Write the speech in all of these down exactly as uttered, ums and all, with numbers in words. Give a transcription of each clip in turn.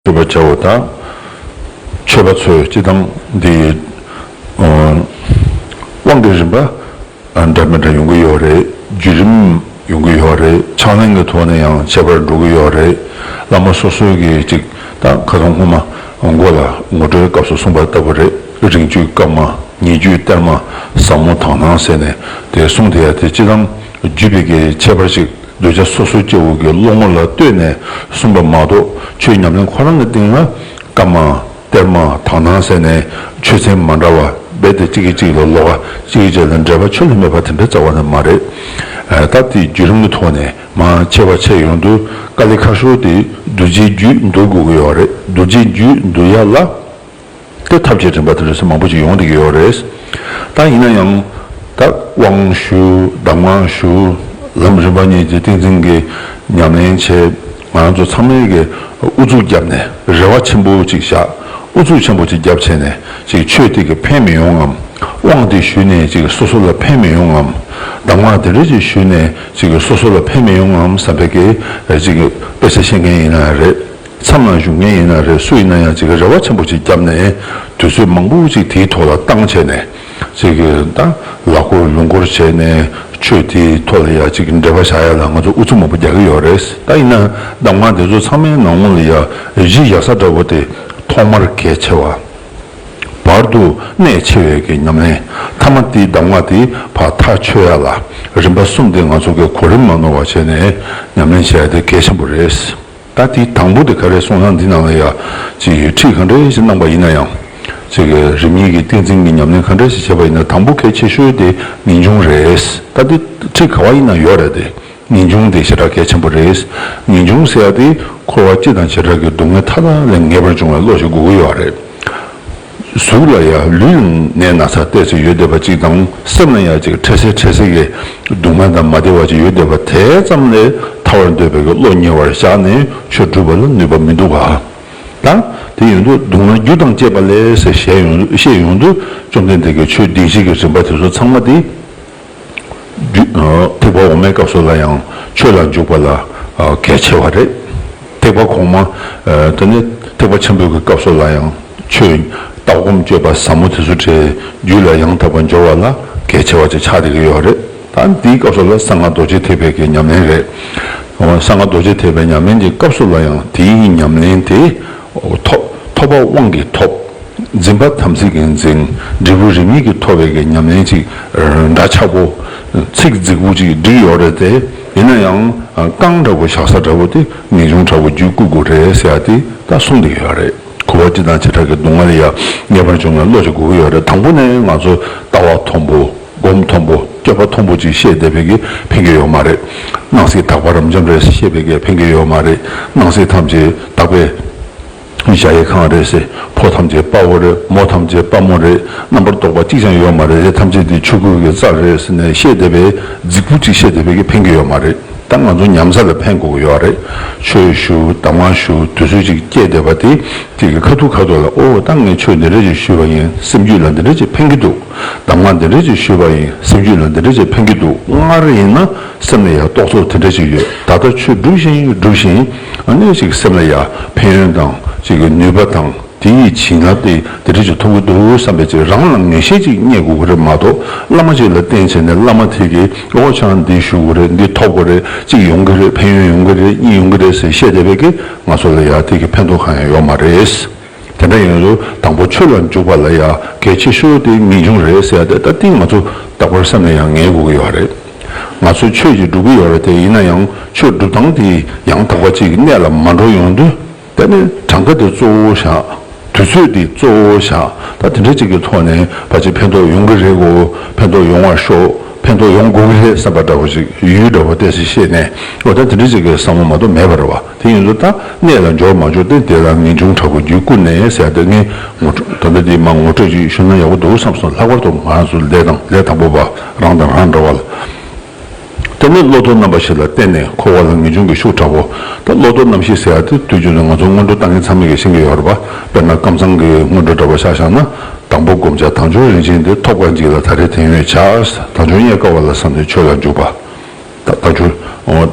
ཐུབ་པ་བྱའོ། ད་ཆོས་པ་ཚོས་སྤྱི་བཏང་འདི་དབང་གི་རིམ་པ་འདྲ་མི་འདྲ་ཡོང་གི་ཡོད་རེད། བརྒྱུད་རིམ་ཡོང་གི་ཡོད་རེད། ཕྱག་ལེན་གྱི་ཐོག་ནས་ཡང་ཁྱད་པར་འགྲོ་གི་ཡོད་རེད། བླ་མ་སོ་སོའི་གི་ཅིག་ད་ཁ་སང་སྔོན་མ་མགོ་ལ་ངོ་སྤྲོད་སྐབས་སུ་གསུངས་པ་ལྟ་བུ་རེད། རིང་བརྒྱུད་སྐར་མ། ཉེ་བརྒྱུད་གཏེར་མ། ཟབ་མོ་དག་སྣང་ཟེར་ནས་དེ་གསུངས་དེ་ཡ་དེ་སྤྱི་བཏང་བརྒྱུད་པའི་གི་ཁྱད་པར་ཅིག་གདུལ་བྱ་སོ་སོ་སྐྱེ་བོ་གི་བློ་ངོ་ལ་ལྟོས་ནས་གསུངས་པ་མ་གཏོགས། ཆོས་ཉམས་ལེན་ཁོ་རང་གི་སྟེང་ལ་བཀའ་མ་གཏེར་མ་དག་སྣང་ཟེར་ནས་ཆོས་ཚན་མ་འདྲ་བ་རྦད་དེ་གཅིག་གིས་གཅིག་ལ་ལོགས་ཀ། གཅིག་གིས་གཅིག་ལ་འབྲེལ་བ་ཆོད་ལ་མེད་པ་དེ་འདྲ་རྩ་བ་ནས་མ་རེད། ད་དེའི་བརྒྱུད་རིམ་གྱི་ཐོག་ནས་མར་ཕྱེ་བ་ཕྱེ་ཡོང་དུས་དཀའ་ལས་ཁག་ཤོས་དེ་རྡོ་རྗེའི་རྒྱུད་འདུལ་དགོས་ཀྱི་ཡོད་རེད། རྡོ་རྗེའི་རྒྱུད་འདུལ་ཡ་ལ། དེ་ཐབས་ཀྱི་རིམ་པ་དེ་འདྲ་ཚོ་མང་པོ་ཅིག་ཡོང་བསྡད་ཀྱི་ཡོད་རེད། ད་ཡིན་ན་ཡང་ད་དབང་ཞུ། གདམས་ངག་ཞུ། ལམ་རིམ་པ་གཉིས་ཀྱི་ཏིང་འཛིན་གྱི་ཉམས་ལེན་བྱེད། ང་རང་ཚོ་ཚང་མས་ཀྱི་ཨུ་ཚུགས་བརྒྱབ་ནས་རེ་བ་ཆེན་པོ་ཅིག་བཞག་ཨུ་ཚུགས་ཆེན་པོ་ཅིག་བརྒྱབ་བྱས་ནས་ཅིག་ཆོས་དེ་གི་ཕན་མི་ཡོང་ངམ། དབང་དེ་ཞུས་ནས་ཅིག་སོ་སོ་ལ་ཕན་མི་ཡོང་ངམ། གདམས་ངག་དེ་འདྲ་ཅིག་ཞུས་ནས་ཅིག་སོ་སོ་ལ་ཕན་མི་ཡོང་ངམ་བསམ་པའི་གི་ཅིག་དཔེ་ཆ་ཤེས་མཁན་ཡིན་ན་རེད། མཚམས་ལ་བཞུགས་མཁན་ཡིན་ན་རེད། སུ་ཡིན་ན་ཡང་ཅིག་རེ་བ་ཆེན་པོ་ཅིག་བརྒྱབ་ནས་དུས་ཚོད་མང་པོ་ཅིག་དེའི་ཐོག་ལ་བཏང་བྱས་ནས་ཅིག་ད་ལག་འཁོར་ལུང་འཁོར་བྱས་ནས་ཆོས་དེའི་ཐོག་ལ་ཡ་ཅིག་འབྲེལ་བ་བཞག་ཡ་ལ་ང་ཚོ་ཨུ་ཚུགས་མང་པོ་རྒྱག་གི་ཡོད་རེད། ད་ཡིན་ན་གདམས་ངག་དེ་ཚོ་ཚང་མའི་ནང་ལོགས་ལ་ཡ་གཞི་བཞག་ས་འདྲ་བོ་དེ་ཐོག་མར་གལ་ཆེ་བ། བར་དུ་གནད་ཆེ་བའི་གི་ཉམས་ལེན། ཐ་མ་དེའི་གདམས་ངག་དེ་ཕར་ཐག་ཆོད་ཡ་ལ་རིམ་པ་གསུམ་དེ་ང་ཚོ་གི་གོ་རིམ་མ་ནོར་བ་བྱས་ནས་ཉམས་ལེན་བྱེད་ཡ་དེ་གལ་ཆེན་པོ་རེད། ད་དེའི་དང་པོ་དེ་ག་རེ་གསུངས་ན། འདི་ནང་ལ་ཡ་ཅིག་ཁྲིད་ག་འདྲ་ཞིག་གནང་པ་ཡིན་ན་ཡང་། ཅིག་རིམ་གཉིས་ཀྱི་ཏིང་འཛིན་གྱི་ཉམས་ལེན་ག་འདྲ་ཞིག་བྱས་པ་ཡིན་ན་དང་པོ་གལ་ཆེ་ཤོས་དེ་ངེས་འབྱུང་རེད། ད་དེ་ཁྲིད་ག་བ་ཡིན་ན་ཡོད་རེད་དེ། ངེས་འབྱུང་དེ་ཞེ་དྲག་གལ་ཆེན་པོ་རེད། ངེས་འབྱུང་ཟེར་ཡ་དེ་འཁོར་བ་སྤྱི་དང་བྱེ་བྲག་གི་སྡུག་བསྔལ་མཐའ་དག་ལས་ངེས་པར་འབྱུང་བའི་བློ་ཞིག་དགོས་ཀྱི་ཡོད་རེད། གཟུགས་ལ་ཡང་ལུས་ནད་ན་ཚ་ཏོག་ཙམ་ཡོད་བསྡད་པ་གཅིག་དང་། སེམས་ལ་ཡང་ཅིག་འཕྲལ་སེལ་འཕྲལ་སེལ་གྱི་སྡུག་བསྔལ་དང་མ་བདེ་བ་ཅིག་ཡོད་བསྡད་པ་དེ་ཙམ་ལས་ཐར་བར་འདོད་པའི་བློ་ཉེ་བར་བཞག་ནས་ཆོས་སྒྲུབ་པ་ལ་ནུས་པ་མི་འདུག་ག་ད་དེ་ཡིན་དུས་སྡུག་བསྔལ་རྒྱུ་དང་བཅས་པ་ལས་ཟེར་བཤད་ཡོང་བཤད་ཡོང་དུས། བཅོམ་ལྡན་འདས་ཀྱིས་ཆོས་སྡིངས་ཤིང་གི་རིམ་པ་དེ་ཚོ་ཚང་མ་དེ། རྒྱུ། ཨ། ཐེག་པ་འོག་མའི་སྐབས་སུ་ལ་ཡང་ཆོས་ལ་འཇུག་པ་ལ། ཨ། གལ་ཆེ་བ་རེད། ཐེག་པ་གོང་མ། ཨ། དེ་ནས་ཐེག་པ་ཆེན་པོའི་གི་སྐབས་སུ་ལ་ཡང་ཆོས་ལྟ་སྒོམ་སྤྱོད་པ་ཟབ་མོ་དེ་ཚོ་བྲལ་རྒྱུད་ལ་ཡང་དག་པར་འབྱོར་བ་ལ་གལ་ཆེ་བ་ཅིག་ཆགས་བསྡད་ཀྱི་ཡོད་རེད། ད་འདིའི་སྐབས་སུ་ལ་གསང་སྔགས་རྡོ་རྗེ་ཐེག་པའི་གི་ཉམས་ལེན་རེད། གསང་སྔགས་རྡོ་རྗེ་ཐེག་པའི་ཉམས་ལེན་གྱི་སྐབས་སུ་ལ་ཡང་དེའི་ཉམས་ལེན་དེ་ཐོབ་ཐོབ་པ་དབང་གིས་ཐོབ། འཛིན་པ་དམ་ཚིག་གིས་འཛིན། འབྲས་བུ་རིམ་གཉིས་ཀྱིས་ཐོབ་པའི་གི་ཉམས་ལེན་ཅིག་འདྲ་ཆགས་པོ། ཚིག་རྫིག་པོ་ཅིག་བསྒྲིགས་ཡོད་རེད་དེ། ཡིན་ན་ཡང་རྐང་འདྲ་པོ་བཞག་ས་འདྲ་པོ་དེ་ངེས་འབྱུང་དྲག་པོ་རྒྱུད་བསྐུལ་དགོས་རེད་ཟེར་ཡ་དེ་ད་གསུངས་བསྡད་ཡོད་རེད། འཁོར་བ་སྤྱི་དང་བྱེ་བྲག་གི་སྡུག་བསྔལ་ལ་ཡང་ངེས་པར་འབྱུང་བའི་བློ་ཅིག་དགོས་ཀྱི་ཡོད་རེད། དང་པོ་ནས་ང་ཚོ་ལྟ་བ་མཐོན་པོ། སྒོམ་མཐོན་པོ། སྤྱོད་པ་མཐོན་པོ་ཅིག་བཤད་བསྡད་པའི་གི་ཕན་གྱི་ཡོད་མ་རེད། སྣང་སྲིད་དག་པ་རབ་འབྱམས་རེད་ཟེར་བཤད་པའི་གི་ཕན་གྱི་ཡོད་མ་རེད། སྣང་སྲིད་ཐམས་ཅད་དག་པའི་གཞལ་ཡས་ཁང་རེད་ཟེར། ཕོ་ཐམས་ཅད་དཔའ་བོ་རེད། མོ་ཐམས་ཅད་དཔའ་མོ་རེད། རྣམ་པར་རྟོག་པ་གཅིག་ཀྱང་ཡོད་མ་རེད། དེ་ཐམས་ཅད་དེ་ཆོས་སྐུ་གི་རྩལ་རེད་ཟེར་ནས་བཤད་བསྡད་པའི་རྫིག་པོ་ཅིག་བཤད་བསྡད་པའི་གི་ཕན་གྱི་ཡོད་མ་རེད། ད་ང་ཚོ་ཉམས་ས་ལ་ཕན་དགོས་ཀྱི་ཡོད་རེད། ཆོས་ཞུ། གདམས་ངག་ཞུ། དུས་ཚོད་ཅིག་སྐྱེལ་བསྡད་པ་དེ། དེ་གི་ཁ་ཐུག་ཁ་ཐུག་ལ། ཨོ། ད་ངས་ཆོས་འདི་འདྲ་ཅིག་ཞུས་པ་ཡིན། སེམས་རྒྱུད་ལ་འདི་འདྲ་ཅིག་ཕན་གྱི་འདུག་གདམས་ངག་འདི་འདྲ་ཅིག་ཞུས་པ་ཡིན། སེམས་རྒྱུད་ལ་འདི་འདྲ་ཅིག་ཕན་གྱི་འདུག་སྔར་ཡིན་ན་སེམས་ལ་ཡང་རྟོག་ཚོགས་དེ་འདྲ་ཅིག་ཡོད། ད་ལྟ་ཆོས་སྒྲུབ་བཞིན་སྒྲུབ་བཞིན། ཨ་ནི་ཅིག་སེམས་ལ་ཡང་ཕན་ཡོན་དང་ཅིག་གི་ནུས་པ་དང་། དེ་ཡི་བྱིན་རླབས་དེ་དེ་འདྲ་ཅིག་ཐོབ་ཀྱི་འདུག་བསམ་པའི་ཅིག་རང་ལ་ངེས་ཤེས་ཅིག་རྙེད་དགོས་ཀྱི་རེད་མ་གཏོགས། བླ་མ་ཅིག་ལ་བསྟེན་བྱས་ནས་བླ་མ་དེ་གིས། ཨོ། ཁྱེད་རང་འདི་ཞུ་དགོས་རེད། འདི་ཐོབ་དགོས་རེད། གཅིག་ཡོང་གི་རེད། ཕན་ཡོན་ཡོང་གི་རེད། གཉིས་ཡོང་གི་རེད་ཟེར་བཤད་བསྡད་པའི་གི། ང་ཚོ་ལ་ཡང་དེ་གི་ཕན་ཐོགས་གང་ཡང་ཡོད་མ་རེད། དེ་འདྲ་ཡིན་དུས་དང་པོ་ཆོས་ལ་འཇུག་པ་ལ་ཡང་གལ་ཆེ་ཤོས་དེ་ངེས་འབྱུང་རེད་ཟེར་ཡ་དེ། ད་དེ་ང་ཚོ་རྟག་པར་སེམས་ལ་ཡང་ངེས་དགོས་ཀྱི་ཡོད་རེད། ང་ཚོ་ཆོས་ཅིག་སྒྲུབ་ཀྱི་ཡོད་རེད་དེ། ཡིན་ན་ཡང་ཆོས་སྒྲུབ་སྟངས་དེ་ཡང་དག་པ་ཅིག་གི་གནད་ལ་མ་འགྲོ་ཡོང་དུས། དེ་ནི་གྲངས་ཀ་དེ་གཙོ་བོ་བཞག་དུས་ཚོད་དེ་གཙོ་བོ་བཞག་ད་དེ་འདྲ་ཅིག་གི་ཐོག་ནས་ཕལ་ཆེར་ཕན་ཐོགས་ཡོང་གི་རེད་གོ། ཕན་ཐོགས་ཡོང་བར་ཤོག་ཕན་ཐོགས་ཡོང་དགོས་ཀྱི་རེད་བསམ་པ་འདྲ་བོ་ཅིག་ཡུལ་འདྲ་བོ་ཏོག་ཙམ་བཤད་ནས། འོ། ད་དེ་འདྲ་ཅིག་གི་བསམ་བློ་མ་གཏོགས་མེད་པ་རེད་བ། དེ་ཡིན་དུས་ད་གནད་ལ་འབྱོར་མ་འབྱོར་དེ་དེ་ལ་ངེས་འབྱུང་དྲག་པོ་རྒྱུད་བསྐུལ་ནས་ཟེར་ཡ་དེ། ངས་ངོ་སྤྲོད། ད་ལྟ་འདི་མར་ངོ་སྤྲོད་ཅིག་ཞུས་ན་ཡག་པོ་འདུག་བསམ་སོང་། ལྷག་པར་དུ་ང་རང་ཚོ་ལས་དང་ལས་དང་པོ་པ་རང་དང་རང་འདྲ་བ་ལ། དེ་ནས་བློ་ལྡོག་རྣམ་པ་བཞི་ལ་བརྟེན་ནས་འཁོར་བ་ལ་ངེས་འབྱུང་གི་ཤུགས་དྲག་པོ། ད་བློ་ལྡོག་རྣམ་བཞི་ཟེར་ཡ་དེ་དུས་རྒྱུན་དུ་ང་ཚོ་སྔོན་འགྲོ་བཏང་མཁན་ཚང་མས་ཀྱིས་ཤེས་ཀྱི་ཡོད་རེད་པ། དཔེར་ན་ཀམ་ཚང་གི་སྔོན་འགྲོ་འདྲ་པོ་ཆ་བཞག་ན། དང་པོ་བསྒོམ་བྱ་དལ་འབྱོར་རིན་ཆེན་དེ་ཐོབ་དཀའ་འཇིག་ལ་ད་རེས་དོན་ཡོད་བྱ། དལ་འབྱོར་རྙེད་དཀའ་བ་ལ་བསམས་ནས་ཆོས་ལ་འཇུག་པ། ད་ལྟ་ཆོས། ཨོ།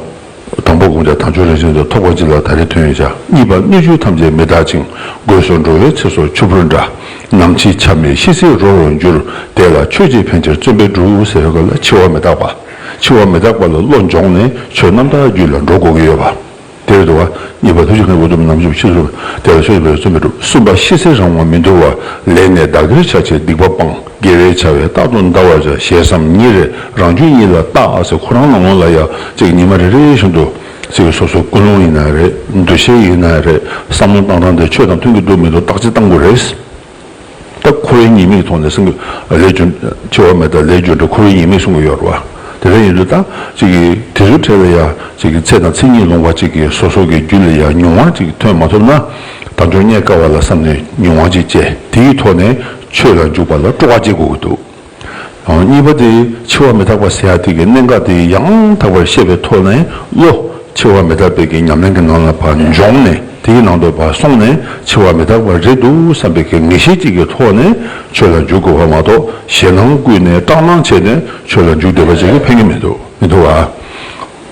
དང་པོ་བསྒོམ་ དང་ཆོས་རང་བཞིན་དུ་ཐོབ་པ་གཅིག་ལ་ད་རེས་ཐོན་ཡོད་ཀྱང་། གཉིས་པ་སྣོད་བཅུད་ཐམས་ཅད་མི་རྟག་ཅིང་། སྒོས་སུ་འགྲོ་བའི་ཚེ་སྲོག་ཆུ་བུར་འདྲ། ནམ་འཆི་ཆ་མེད་ཤི་ཚེ་རོ་རུ་འགྱུར། དེ་ལ་ཆོས་ཀྱིས་ཕན་ཕྱིར་བརྩོན་པས་འགྲུབ་ཟེར་བའི་སྐབས་ལ་འཆི་བ་མི་རྟག་པ། འཆི་བ་མི་རྟག་པ་ལ་བློ་སྦྱོང་ནས་ཆོས་རྣམ་དག་རྒྱུད་ལ་འགྲོ་དགོས་ཀྱི་ཡོད་པ། དེ་རེད་འདུག་བ། གཉིས་པ་ཐུགས་རྗེ་མཁན་པོ་དུ་མི་ནམ་བཞུགས་ཕྱི་སོ། དེ་ལ་ཆོས་ཀྱི་ཕན་ཕྱིར་བརྩོན་པས་འགྲུབ། གསུམ་པ་ཤི་ཚེ་རང་དབང་མི་འདུལ་བ། ལས་ནི་བདག་གིར་བྱ་ཕྱིར་སྡིག་པ་སྤང་། དགེ་བའི་བྱ་བས་རྟག་ཏུ་འདའ་བར་བྱ། ཞེ་བསམ་ཉིན་རེ་རང་རྒྱུད་ཉིད་ལ་བརྟག་ཟེར། ཁོ་རང་ནང་ལོགས་ལ་ཡ་ཅིག་ཉི་མ་རེ་རེ་བཞིན་དུ་ཅིག་སོ་སོ་ཀུན་སློང་ཡིན་ན་རེད། འདུ་ཤེས་ཡིན་ན་རེད། བསམ་བློ་བཏང་སྟངས་དེ་ཆོས་དང་མཐུན་གྱི་འདུག་མི་འདུག་བརྟག་དཔྱད་བཏང་དགོས་རེད། ད་འཁོར་བའི་ཉེས་དམིགས་ཐོག་ནས་སེམས་ཀྱི་ལས་རྒྱུ་འབྲས། འཆི་བ་མི་རྟག་ལས་རྒྱུ་འབྲས། འཁོར་བའི་ཉེས་དམིགས་གསུང་གི་ཡོད་རེད་བ། དེ་འདྲ་ཡིན་དུས་ད་ཅིག་གིས་དེ་ཚོའི་གྲས་ལ་ཡ་ཅིག་གིས་ཚེ་དང་ཚེ་གཉིས་ལོངས་པ་ཅིག་གིས་སོ་སོ་གི་རྒྱུད་ལ་ཡ་མྱོང་བ་ཅིག་ཐོན་མ་ཐུབ་ན། དལ་འབྱོར་རྙེད་དཀའ་བ་ལ་བསམ་ནས་མྱོང་བ་ཅིག་སྐྱེས། དེའི་ཐོག་ནས་ཆོས་ལ་འཇུག་པ་ལ་སྤྲོ་བ་སྐྱེ་དགོས་ཀྱི་འདུག་གཉིས་པ་དེ་འཆི་བ་མི་རྟག་པ་ཟེར་ཡ་དེ་གི་གནད་འགག་དེ་ཡང་དག་པར་ཤེས་པའི་ཐོག་ནས་བློ་འཆི་བ་མི་རྟག་པའི་གི་ཉམས་ལེན་གྱི་ནང་ལ་ཕར་འབྱོངས་ནས། དེའི་ནང་དུ་ཕར་སོང་ནས་འཆི་བ་མི་རྟག་པ་རེད་འདུག་བསམ་པའི་གི་ངེས་ཤེས་ཅིག་གི་ཐོག་ནས་ཆོས་ལ་འཇུག་དགོས་པ་མ་གཏོགས། ཞེད་སྣང་བསྐུལ་ནས་སྐྲག་སྣང་བྱས་ནས་ཆོས་ལ་འཇུག་བསྡད་པ་ཅིག་གིས་ཕན་གྱི་མི་འདུག་མི་འདུག་ཨ།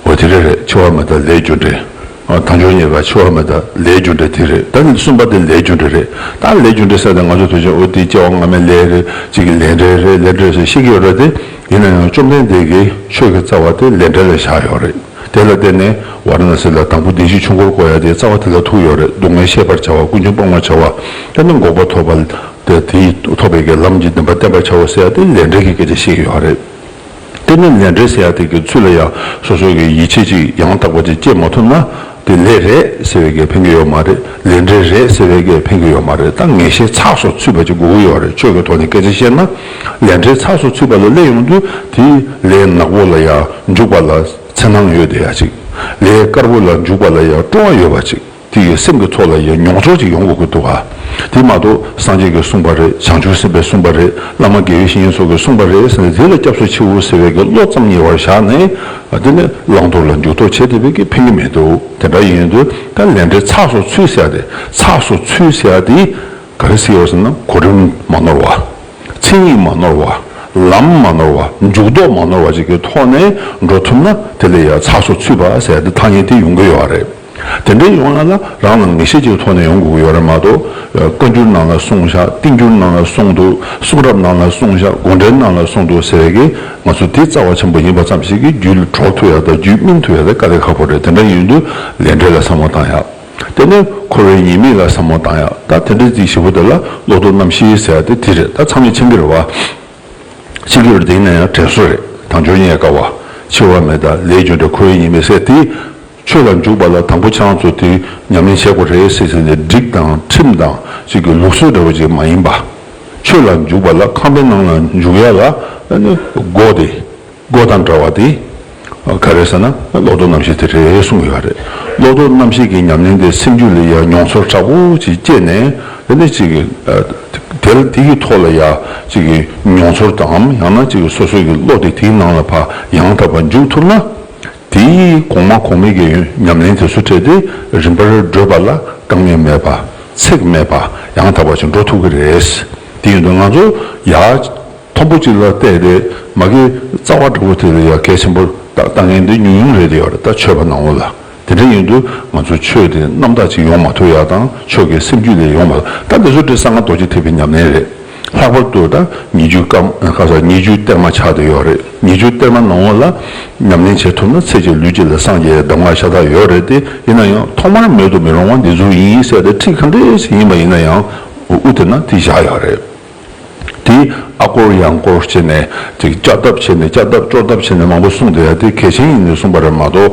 འོ་དེ་རེད་རེད། འཆི་བ་མི་རྟག་ལས་རྒྱུ་འབྲས། ཨ། དལ་འབྱོར་རྙེད་དཀའ་འཆི་བ་མི་རྟག་ལས་རྒྱུ་འབྲས་དེ་རེད། ད་ནི་གསུམ་པ་དེ་ལས་རྒྱུ་འབྲས་རེད། ད་ལས་རྒྱུ་འབྲས་ཟེར་ཏེ་ང་ཚོ་དུས་ཆེན་འོ་དེ་སྐྱེ་བ་སྔ་མའི་ལས་རེད། ཅིག་གི་ལས་འབྲས་རེད། ལས་འབྲས་ཟེར་ཤེས་ཀྱི་ཡོད་རེད་དེ། ཡིན་ན་ཡང་བཅོམ་ལྡན་འདས་ཀྱིས་ཆོས་ཀྱི་རྩ་བ་དེ་ལས་འབྲས་ལ་བཞག་ཡོད་རེད། དེ་ལ་བརྟེན་ནས་ཝཱ་ར་ཎ་སི་ལ་དང་པོ་བདེན་བཞིའི་ཆོས་འཁོར་བསྐོར་ཡ་དེ་རྩ་བ་དེ་ལ་ཐུག་ཡོད་རེད། སྡུག་བསྔལ་ཤེས་པར་བྱ་བ། ཀུན་འབྱུང་སྤང་བར་བྱ་བ། དེ་ནི་འགོག་པ་ཐོབ་པ་དེ། དེའི་ཐོབ་པའི་གི་ལམ་གྱི་བདེན་པ་བསྟན་པར་བྱའོ་ཟེར་ཡ་དེ་ལས་འབྲས་ཀྱི་སྐད་ཆ་བཤད་ཀྱི་ཡོད་རེད། དེ་ནི་ལས་འབྲས་ཟེར་ཡ་དེ་གི་ཚུལ་ལ་ཡང་སོ་སོ་གི་ཡིད་ཆེས་ཅིག་ཡང་དག་པ་ཅིག་སྐྱེ་མ་ཐུབ་ན། དེ་ལས་རེད་ཟེར་བའི་གི་ཕན་གི་ཡོད་མ་རེད། ལས་འབྲས་རེད་ཟེར་བའི་གི་ཕན་གི་ཡོད་མ་རེད། ད་ངེས་ཤེས་ཚགས་སུ་ཚུད་པ་ཅིག་དགོས་ཀྱི་ཡོད་རེད། ཆོས་ཀྱི་ཐོག་ནས་སྐད་ཆ་བཤད་ན། ལས་འབྲས་ཚགས་སུ་ཚུད་པ་ལ་སླེབས་ཡོང་དུས་དེའི་ལས་ནག་པོ་ལ་ཡང་འཇུག་པ་ལ་འཚེར་སྣང་ཡོད་བསྡད་ཡ་ཅིག་ལས་དཀར་པོ་ལ་འཇུག་པ་ལ་ཡང་སྤྲོ་བ་ཡོད་པ་ཅིག་དེ་ཡི་སེམས་ཀྱི་ཐོག་ལ་ཡང་མྱོང་ཚོར་ཅིག་ཡོང་དགོས་ཀྱི་འདུག་ག་དེ་མ་གཏོགས་སངས་རྒྱས་ཀྱིས་གསུངས་པ་རེད། བྱང་ཆུབ་སེམས་དཔས་གསུངས་པ་རེད། བླ་མ་དགེ་བའི་བཤེས་གཉེན་སོགས་ཀྱིས་གསུངས་པ་རེད་ཟེར་ནས་དེ་ལ་སྐྱབས་སུ་མཆིའོ་ཟེར་བའི་གི་བློ་ཙམ་ཉེ་བར་བཞག་ནས། དེ་ནི་བླང་དོར་ལ་འཇུག་ལྡོག་བྱེད་བསྡད་པའི་གི་ཕན་གྱི་མི་འདུག་དེ་འདྲ་ཡིན་དུས་ད་ལས་འབྲས་ཚགས་སུ་ཚུད་ཟེར་ཡ་དེ། ཚགས་སུ་ཚུད་ཟེར་ཡ་དེ་ག་རེ་ཟེར་ཡོད་ཟེར་ན། གོ་རིམ་མ་ནོར་བ། མཚན་ཉིད་མ་ནོར་བ། ལམ་མ་ནོར་བ། འཇུག་ལྡོག་མ་ནོར་བ་ཅིག་གི་ཐོག་ནས་འགྲོ་ཐུབ་ན། དེ་ལ་ཡང་ཚགས་སུ་ཚུད་པ་ཟེར་ཡ་དེ་ཐ་སྙད་དེ་ཡོང་གི་ཡོད་རེད། དེ་འདྲའི་ཡོང་ཡ་ལ་རང་ལ་ངེས་ཤེས་ཀྱི་ཐོག་ནས་ཡོང་དགོས་ཀྱི་ཡོད་རེད་མ་གཏོགས། བཀའ་འགྱུར་ནང་ལ་གསུངས་བཞག་བསྟན་འགྱུར་ནང་ལ་གསུངས་འདུག་གསུང་རབ་ནང་ལ་གསུངས་བཞག་དགོངས་འགྲེལ་ནང་ལ་གསུངས་འདུག་ཟེར་བའི་གི་ང་ཚོ་དེ་རྩ་བ་ཆེན་པོ་ཡིན་པ་ཙམ་ཞིག་གིས་རྒྱུད་ལ་གྲོགས་ཐུབ་ཡ་དང་རྒྱུད་སྨིན་ཐུབ་ཡ་དེ་དཀའ་ལས་ཁག་པོ་རེད། དེ་འདྲ་ཡིན་དུས་ལས་འབྲས་ལ་བསམ་བློ་བཏང་ཡ། དེ་ནས་འཁོར་བའི་ཉེས་དམིགས་ལ་བསམ་བློ་བཏང་ཡ། ད་དེ་འདྲའི་ཅིག་ཞིབ་པོ་དེ་ལ་བློ་ལྡོག་རྣམ་བཞི་ཟེར་ཡ་དེ་དེ་རེད། ད་ཚང་མས་མཁྱེན་གྱི་རེད་བ། མཁྱེན་གྱི་རེད། དེ་ཡིན་ན་ཡང་དྲན་གསོ་རེད། དལ་འབྱོར་རྙེད་དཀའ་བ། འཆི་བ་མི་རྟག་ལས་རྒྱུ་འབྲས། འཁོར་བའི་ཉེས་དམིགས་ཟེར་དེ། ཆོས་ལ་འཇུག་པ་ལ་དང་པོ་ཁྱེད་རང་ཚོ་དེ་ཉམས་ལེན་བྱེད་དགོས་རེད་ཟེར་ཟེར་ནས་སྒྲིག་དང་ཁྲིམས་དང་ཅིག་གི་ལུགས་སྲོལ་འདྲ་བོ་ཅིག་མ་ཡིན་པ། ཆོས་ལ་འཇུག་པ་ལ་ཁང་པའི་ནང་ལ་འཇུག་ཡ་ལ་ནི་སྒོ་དེ། སྒོ་དང་འདྲ་བ་དེ་ག་རེ་ཟེར་ན། བློ་ལྡོག་རྣམ་བཞི་དེ་རེད་གསུངས་ཡོད་རེད། བློ་ལྡོག་རྣམ་བཞི་གི་ཉམས་ལེན་དེ་སེམས་རྒྱུད་ལ་ཡང་མྱོང་ཚོར་དྲག་པོ་ཅིག་སྐྱེས་ནས། དེ་ནས་ཅིག་གི་དེ་དེ་གི་ཐོག་ལ་ཡང་ཅིག་གི་མྱོང་ཚོར་དང་། ཡང་ན་ཅིག་གི་སོ་སོ་གི་བློ་དེ་དེའི་ནང་ལ་ཕར་ཡང་དག་པར་འཇུག་ཐུབ་ན། དེའི་གོང་མ་གོང་མའི་གི་ཉམས་ལེན་དེ་ཚོ་སྤྲད་དེ་རིམ་པར་བགྲོད་པ་ལ་དཀའ་ངལ་མེད་པ། ཚེགས་མེད་པ། ཡང་དག་པ་ཞིག་འགྲོ་ཐུབ་ཀྱི་རེད། དེ་ཡིན་དུས་ང་ཚོ་ཡར་མཐོན་པོ་གཅིག་ལ་བལྟས་ཏེ་མ་གི་རྩ་བ་འདྲ་བོ་དེ་ལ་ཡ་གལ་ཆེན་པོ་ལྟ་ལྟ་མཁན་དེ་ཉུང་ཉུང་རེད་དེ་ཡོད་རེད། ད་ཆོས་པ་ནང་ལོགས་ལ། དེ་འདྲ་ཡིན་དུས་ང་ཚོ་ཆོས་དེ་རྣམ་དག་ཅིག་ཡོང་མ་ཐུབ་ཡ་དང་། ཆོས་ཀྱི་སེམས་རྒྱུད་ལ་ཡོང་མ་ཐུབ། ད་འདི་ཚོ་དེ་གསང་སྔགས་རྡོ་རྗེ་ཐེག་པའི་ཉམས་ལེན་རེད། ལྷག་པར་དུ་ད་ཉེར་སྦྱོར་ཀ་ཁ་ས་ཉེར་སྦྱོར་གཏེར་མ་ཆགས་བསྡད་ཡོད་རེད། ཉེར་སྦྱོར་གཏེར་མ་ནང་ལོགས་ལ་ཉམས་ལེན་བྱེད་ཐུབ་ན་ཚེ་གཅིག་ལུས་གཅིག་ལ་སངས་རྒྱས་གདམས་ངག་ཤ་སྟག་ཡོད་རེད་དེ། ཡིན་ན་ཡང་ཐོག་མར་མེད་དུ་མི་རུང་བ་འདི་ཚོ་ཡིན་ཟེར་ཏེ་ཁྲིད་ག་འདྲས་ཤིག་ཡིན་པ་ཡིན་ན་ཡང་། དབུ་དེ་ན་དེ་བཞག་ཡོད་རེད། དེ་ཨ་སྐོར་ཡང་སྐོར་བྱས་ནས་ཅིག་བསྐྱར་ལྡབ་བྱས་ནས་བསྐྱར་ལྡབ་སྐྱོར་ལྡབ་བྱས་ནས་མང་པོ་གསུངས་བསྡད་ཡ་དེ་གལ་ཆེན་ཡིན་ནས་གསུངས་པ་རེད་མ་གཏོགས།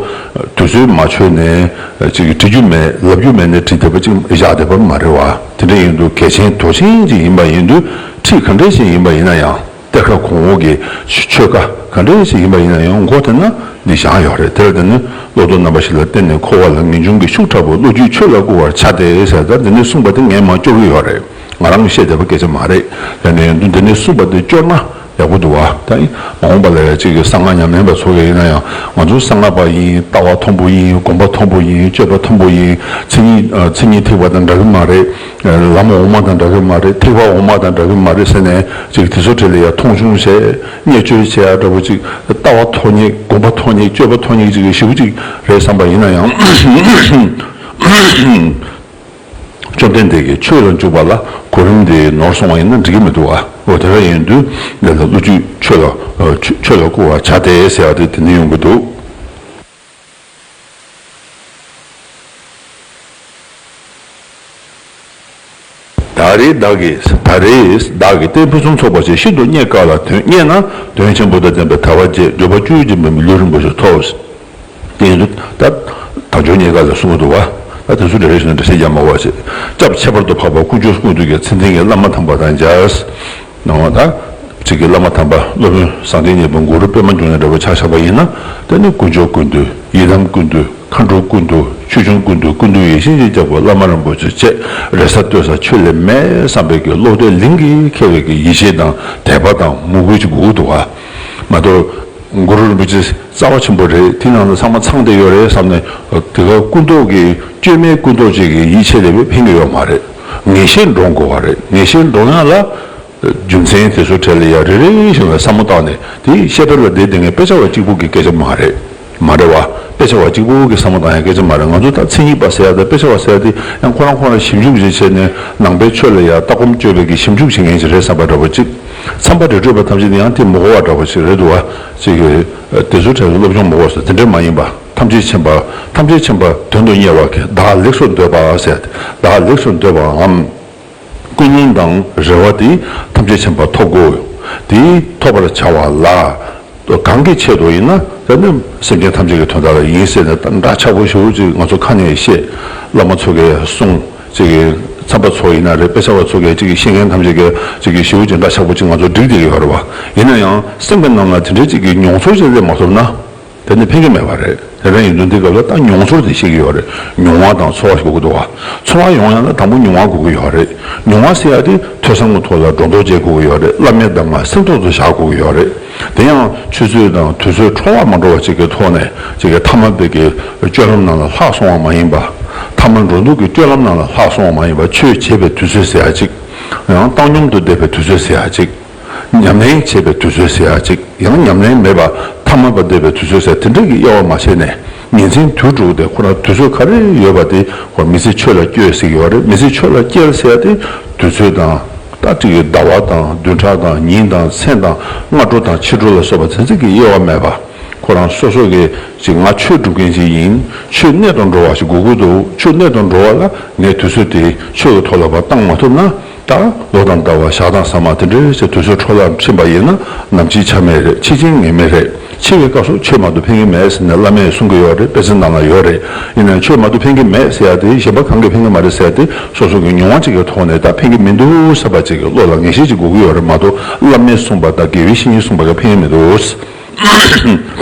དུས་ཚོད་མ་ཆོད་ནས་ཅིག་བྲི་རྒྱུ་མེད། ལབ་རྒྱུ་མེད་ནས་བྲིས་བསྡད་པ་ཅིག་བཞག་བསྡད་པ་མ་རེད་བ། དེ་འདྲ་ཡིན་དུས་གལ་ཆེན་དོ་ཆེན་ཅིག་ཡིན་པ་ཡིན་དུས། ཁྲིད་ག་འདྲས་ཤིག་ཡིན་པ་ཡིན་ན་ཡང་། གཏེར་ཁ་གོང་འོག་གི་ཆོས་ཀ་ག་འདྲས་ཤིག་ཡིན་པ་ཡིན་ན་ཡང་། མགོ་དེ་ན་འདི་བཞག་ཡོད་རེད། དེ་ལ་དེ་ནི་བློ་ལྡོག་རྣམ་པ་བཞི་ལ་བརྟེན་ནས་འཁོར་བ་ལ་ངེས་འབྱུང་གི་ཤུགས་དྲག་པོས། བློ་རྒྱུད་ཆོས་ལ་བསྐུལ་བར་བྱ་སྟེ་ཟེར། ད་འདི་ནི་གསུངས་པ་དེ་ངས་མར་སྐྱོར་གྱི་ཡོད་རེད། ང་རང་གིས་བཤད་བསྡད་པ་སྐད་ཆ་མ་རེད། ཡང་ན་ཡང་དུ་འདི་ནས་གསུངས་པ་དེ་སྐྱོར་ན། ཡག་པོ་འདུག་བ། ད་མ་འོངས་པ་ལ་ཡ་གཅིག་གི་གསང་སྔགས་ཉམས་ལེན་པ་ཚོ་གི་ཡིན་ན་ཡང་ང་ཚོ་གསང་སྔགས་པ་ཡིན། ལྟ་བ་མཐོན་པོ་ཡིན། སྒོམ་པ་མཐོན་པོ་ཡིན། སྤྱོད་པ་མཐོན་པོ་ཡིན། མཚན་ཉིད་ཨ་མཚན་ཉིད་ཐེག་པ་དང་འདྲ་གི་མ་རེད། ལམ་འོག་མ་དང་འདྲ་གི་མ་རེད། ཐེག་པ་འོག་མ་དང་འདྲ་གི་མ་རེད་ཟེར་ནས་གཅིག་དེ་ཚོ་གྲས་ལ་ཡ་མཐོང་ཆུང་བྱས། བརྙས་བཅོས་བྱས་ཡ་འདྲ་པོ་གཅིག་ལྟ་བ་མཐོ་སྙེག་སྒོམ་པ་མཐོ་སྙེག་སྤྱོད་པ་མཐོ་སྙེག་གཅིག་གི་ཞེ་པོ་གཅིག་རེད་བསམ་པ་ཡིན་ན་ཡང་། བཅོམ་ལྡན་འདས་ཀྱིས་ཆོས་ལ་འཇུག་པ་ལ་གོ་རིམ་དེ་ནོར་སོང་བ་ཡིན་ན་འགྲིག་གི་མི་འདུག་ཨ། འོ་དེ་འདྲ་ཡིན་དུས་འདི་ལ་བློ་རྒྱུད་ཆོས་ལ་ཆོས་ཆོས་ལ་བསྐུར་བར་བྱ་སྟེ་ཟེར་བ་དེ་དེ་ནས་ཡོང་གི་འདུག་ད་རེས་བདག་གིས་ད་རེས་བདག་གིས་རྟེན་ཕུན་སུམ་ཚོགས་པ་ཞིག་ཤིན་ཏུ་རྙེད་དཀའ་ལ་དོན་རྙེད་ན་དོན་ཆེན་པོ་དང་ལྡན་པའི་དལ་བ་བརྒྱད་འབྱོར་པ་བཅུ་འབྱོར་པའི་མི་ལུས་རིན་པོ་ཆེ་ཐོབ། དེ་ཡིན་དུས་ད་དལ་འབྱོར་རྙེད་དཀའ་ལ་གསུང་གི་འདུག་བ། ད་དེ་ཚོ་འདྲ་རེ་ཞིག་ན་འདྲ་སེ་རྒྱ་མ་བ་ཞེས་སྐྱབས་ཁྱད་པར་དུ་འཕགས་པ་དཀོན་མཆོག་ཀུན་འདུས་ཀྱི་མཚན་ལྡན་གྱི་བླ་མ་དམ་པ་དང་མཇལ། ནང་བ་ད་ཅིག་གི་བླ་མ་དམ་པ་སློབ་དཔོན་ཟང་ཐལ་གཉིས་པ་གུ་རུ་པདྨ་འབྱུང་གནས་འདྲ་བོ་ཆ་བཞག་པ་ཡིན་ན། དེ་ནི་དཀོན་མཆོག་ཀུན་འདུས། ཡི་དམ་ཀུན་འདུས། མཁའ་འགྲོ་ཀུན་འདུས། ཆོས་སྐྱོང་ཀུན་འདུས། ཀུན་འདུས་ཡེ་ཤེས་ཀྱི་རྒྱལ་པོ་བླ་མ་རིན་པོ་ཆེ་བཅས་རེ་ས་ལྟོས་ས་ཆོས་ལས་མེད་བསམ་པའི་གི་བློ་གཏད་ལིང་གིས་ཁེལ་བའི་གི་ཡིད་ཆེས་དང་དད་པ་དང་མོས་གུས་ཅིག་དགོས་འདུག་བ། མ་གཏོགས་གུ་རུ་རིན་པོ་ཆེ་རྩ་བ་ཆེན་པོ་རེད། དེ་ནང་ལ་ཚང་མ་ཚང་བསྡད་ཡོད་རེད་བསམ་ནས་དེ་ག་སྐུ་མདོག་གི་བཅོས་མའི་སྐུ་མདོག་ཅིག་གི་ཡིད་ཆེས་ལས་ཕན་གི་ཡོད་མ་རེད། ངེས་ཤེས་འདྲོངས་དགོས་བ་རེད། ངེས་ཤེས་འདྲོངས་ཡག་ལ། རྒྱུ་མཚན་དེ་ཚོ་གྲས་ལ་ཡ་རེ་རེ་བཞིན་ལ་བསམ་བློ་བཏང་ནས་དེ་བཤད་པ་ལ་བསྡད་བསྡད་མཁན་དཔེ་ཆ་བ་གཅིག་པུ་གི་སྐད་ཆ་མ་རེད། མ་རེད་བ། དཔེ་ཆ་བ་གཅིག་པུ་གི་བསམ་བློ་བཏང་ཡ་སྐད་ཆ་མ་རེད། ང་ཚོ་ད་མཚན་ཉིད་པ་ཟེར་ཡ་དང་དཔེ་ཆ་བ་ཟེར་ཡ་དེ་ཡང་ཁོ་རང་ཁོ་རང་ཞིབ་འཇུག་ཅིག་བྱས་ནས་ནང་པའི་ཆོས་ལ་ཡ་ལྟ་སྒོམ་སྤྱོད་པའི་གི་ཞིབ་འཇུག་བྱེད་མཁན་ཅིག་རེད་བསམ་པ་འདྲ་པོ་ཅིག་མཚམས་པ་རེ་སྤྲོད་པ་ཐམས་ཅད་དེ་ཡང་དེ་མི་གོ་བ་འདྲ་པོ་ཅིག་རེད་འདུག་བ། ཅིག་གི་དེ་ཚོའི་གྲས་ལ་སློབ་སྦྱོང་མི་དགོས་སོ། དེ་འདྲས་མ་ཡིན་པ། ཐམས་ཅད་མཁྱེན་པ། ཐམས་ཅད་མཁྱེན་པ་དོན་དུ་གཉེར་བ་གིས་བདག་ལེགས་སུ་འདོད་པ་ཟེར། བདག་ལེགས་སུ་འདོད་པའམ། ཀུན་སློང་དང་རེ་བ་དེ་ཐམས་ཅད་མཁྱེན་པ་ཐོབ་དགོས། དེ་ཐོབ་པར་བྱ་བ་ལ་གང་གི་ཆེད་དུ་ཡིན་ན་དེ་ནི་སེམས་ཅན་ཐམས་ཅད་ཀྱི་དོན་དག་ལ་ཡིན་ཟེར་ནས་འདྲ་ཆགས་པོ་ཞེ་པོ་ཅིག་ང་ཚོ་ཁ་ནས་བཤད། བླ་མ་ཚོ་གིས་གསུངས། ཅིག་མཚམས་པ་ཚོ་ཡིན་ན་རེད། དཔེ་ཆ་བ་ཚོ་གིས་ཅིག་ཤེས་མཁན་ཐམས་ཅད་ཀྱིས་ཅིག་ཞེ་པོ་ཅིག་འདྲ་ཆགས་པོ་ཅིག་ང་ཚོ་བསྒྲིགས་བསྡད་ཀྱི་ཡོད་རེད་བ། ཡིན་ན་ཡང་སེམས་ཀྱི་ནང་ལ་དེ་འདྲའི་ཅིག་གི་མྱོང་ཚོར་ཅིག་སླེབས་མ་ཐུབ་ན། དེ་ནི་ཕན་གྱི་མེད་པ་རེད། དེ་འདྲ་ཡིན་དུས་འདི་སྐབས་ལ་ད་མྱོང་ཚོར་དེ་ཤེས་ཀྱི་ཡོད་རེད། མྱོང་བ་དང་ཚོར་བ་ཞིག་དགོས་ཀྱི་འདུག་བ། ཚོར་བ་ཡོང་ཡ་ན་དང་པོ་མྱོང་བ་དགོས་ཀྱི་ཡོད་རེད། མྱོང་བ་ཟེར་ཡ་དེ་ཐོས་བསམ་གྱི་ཐོག་ལ་སྒྲོ་འདོགས་བཅད་དགོས་ཀྱི་ཡོད་རེད། བླ་མའི་གདམས་ངག་སེམས་ཐོག་ཏུ་བཞག་དགོས་ཀྱི་ཡོད་རེད། དེ་ཡང་ཆུ་ཚོད་དང་དུས་ཚོད་འཕྲོ་བརླག་མ་འགྲོ་བ་ཅིག་གི་ཐོག་ནས་ཅིག་གི་ཐ་མལ་པའི་གི་སྤྱོད་ལམ་ནང་ལ་ལྷག་སོང་བ་མ་ཡིན་པ། ཐ་མལ་འགྲོ་འདུག་གི་སྤྱོད་ལམ་ནང་ལ་ལྷག་སོང་བ་མ་ཡིན་པ། ཆོས་བྱེད་པའི་དུས་ཚོད་ཟེར་ཡ་ཅིག་ཡང་བཏང་སྙོམས་དུ་བསྡད་པའི་དུས་ཚོད་ཟེར་ཡ་ཅིག་ཉམས་ལེན་བྱེད་པའི་དུས་ཚོད་ཟེར་ཡ་ཅིག་ཡང་ཉམས་ལེན་མེད་པ་ཐ་མལ་པ་བསྡད་པའི་དུས་ཚོད་ཟེར་དེ་འདྲ་གི་དབྱེ་བ་མ་ཕྱེ་ནས་ཉིན་མཚན་དུས་དྲུག་དེ་ཁོ་རང་དུས་ཚོད་ག་རེ་ཡོད་པ་དེ་ཁོ་མི་ཚེ་ཆོས་ལ་བསྐྱལ་ཟེར་གྱི་ཡོད་རེད། མི་ཚེ་ཆོས་ལ་བསྐྱལ་ཟེར་ཡ་དེ་དུས་ཚོད་དང་ད་ཅིག་གི་ཟླ་བ་དང་བདུན་ཕྲག་དང་ཉིན་དང་མཚན་དང་སྔ་དྲོ་དང་ཕྱི་དྲོ་ལ་སོགས་པ་དེ་ཚོ་གི་དབྱེ་བ་མེད་པ། ཁོ་རང་སོ་སོ་གི་ཅིག་ང་ཆོས་སྒྲུབ་མཁན་ཅིག་ཡིན། ཆོས་གནད་དུ་འགྲོ་བ་ཞིག་དགོས་ཀྱི་འདུག་ཆོས་གནད་དུ་འགྲོ་བ་ལ་ངས་དུས་ཚོད་དེ་ཆོས་ཀྱི་ཐོག་ལ་ཕར་བཏང་མ་ཐུབ་ན། ད་ལོ་དང་ཟླ་བ་ཞག་དང་ཟ་མ་དེ་འདྲའི་ཚེ་དུས་ཚོད་འཕྲོ་བརླག་ཕྱིན་པ་ཡིན་ན་ནམ་འཆི་ཆ་མེད་རེད། འཆི་རྐྱེན་ངེས་མེད་རེད། འཆི་བའི་སྐབས་སུ་ཆོས་མ་གཏོགས་ཕན་གྱི་མེད་ཟེར་ནས་བླ་མས་གསུང་གི་ཡོད་རེད། དཔེ་ཆ་ནང་ལ་ཡོད་རེད། ཡིན་ནའང་ཆོས་མ་གཏོགས་ཕན་གྱི་མེད་ཟེར་ཡ་དེ་གཞན་པ་གང་གིས་ཕན་གྱི་མ་རེད་ཟེར་ཡ་དེ་སོ་སོ་གི་མྱོང་བ་ཅིག་གི་ཐོག་ནས་ད་ཕན་གྱི་མི་འདུག་བསམ་པ་ཅིག་གི་བློ་ལ་ངེས་ཤེས་ཅིག་དགོས་ཀྱི་ཡོད་རེད་མ་གཏོགས་བླ་མས་གསུངས་པ་དང་དགེ་བའི་བཤེས་གཉེན་གསུངས་པ་གིས་ཕན་གྱི་མི་འདུག་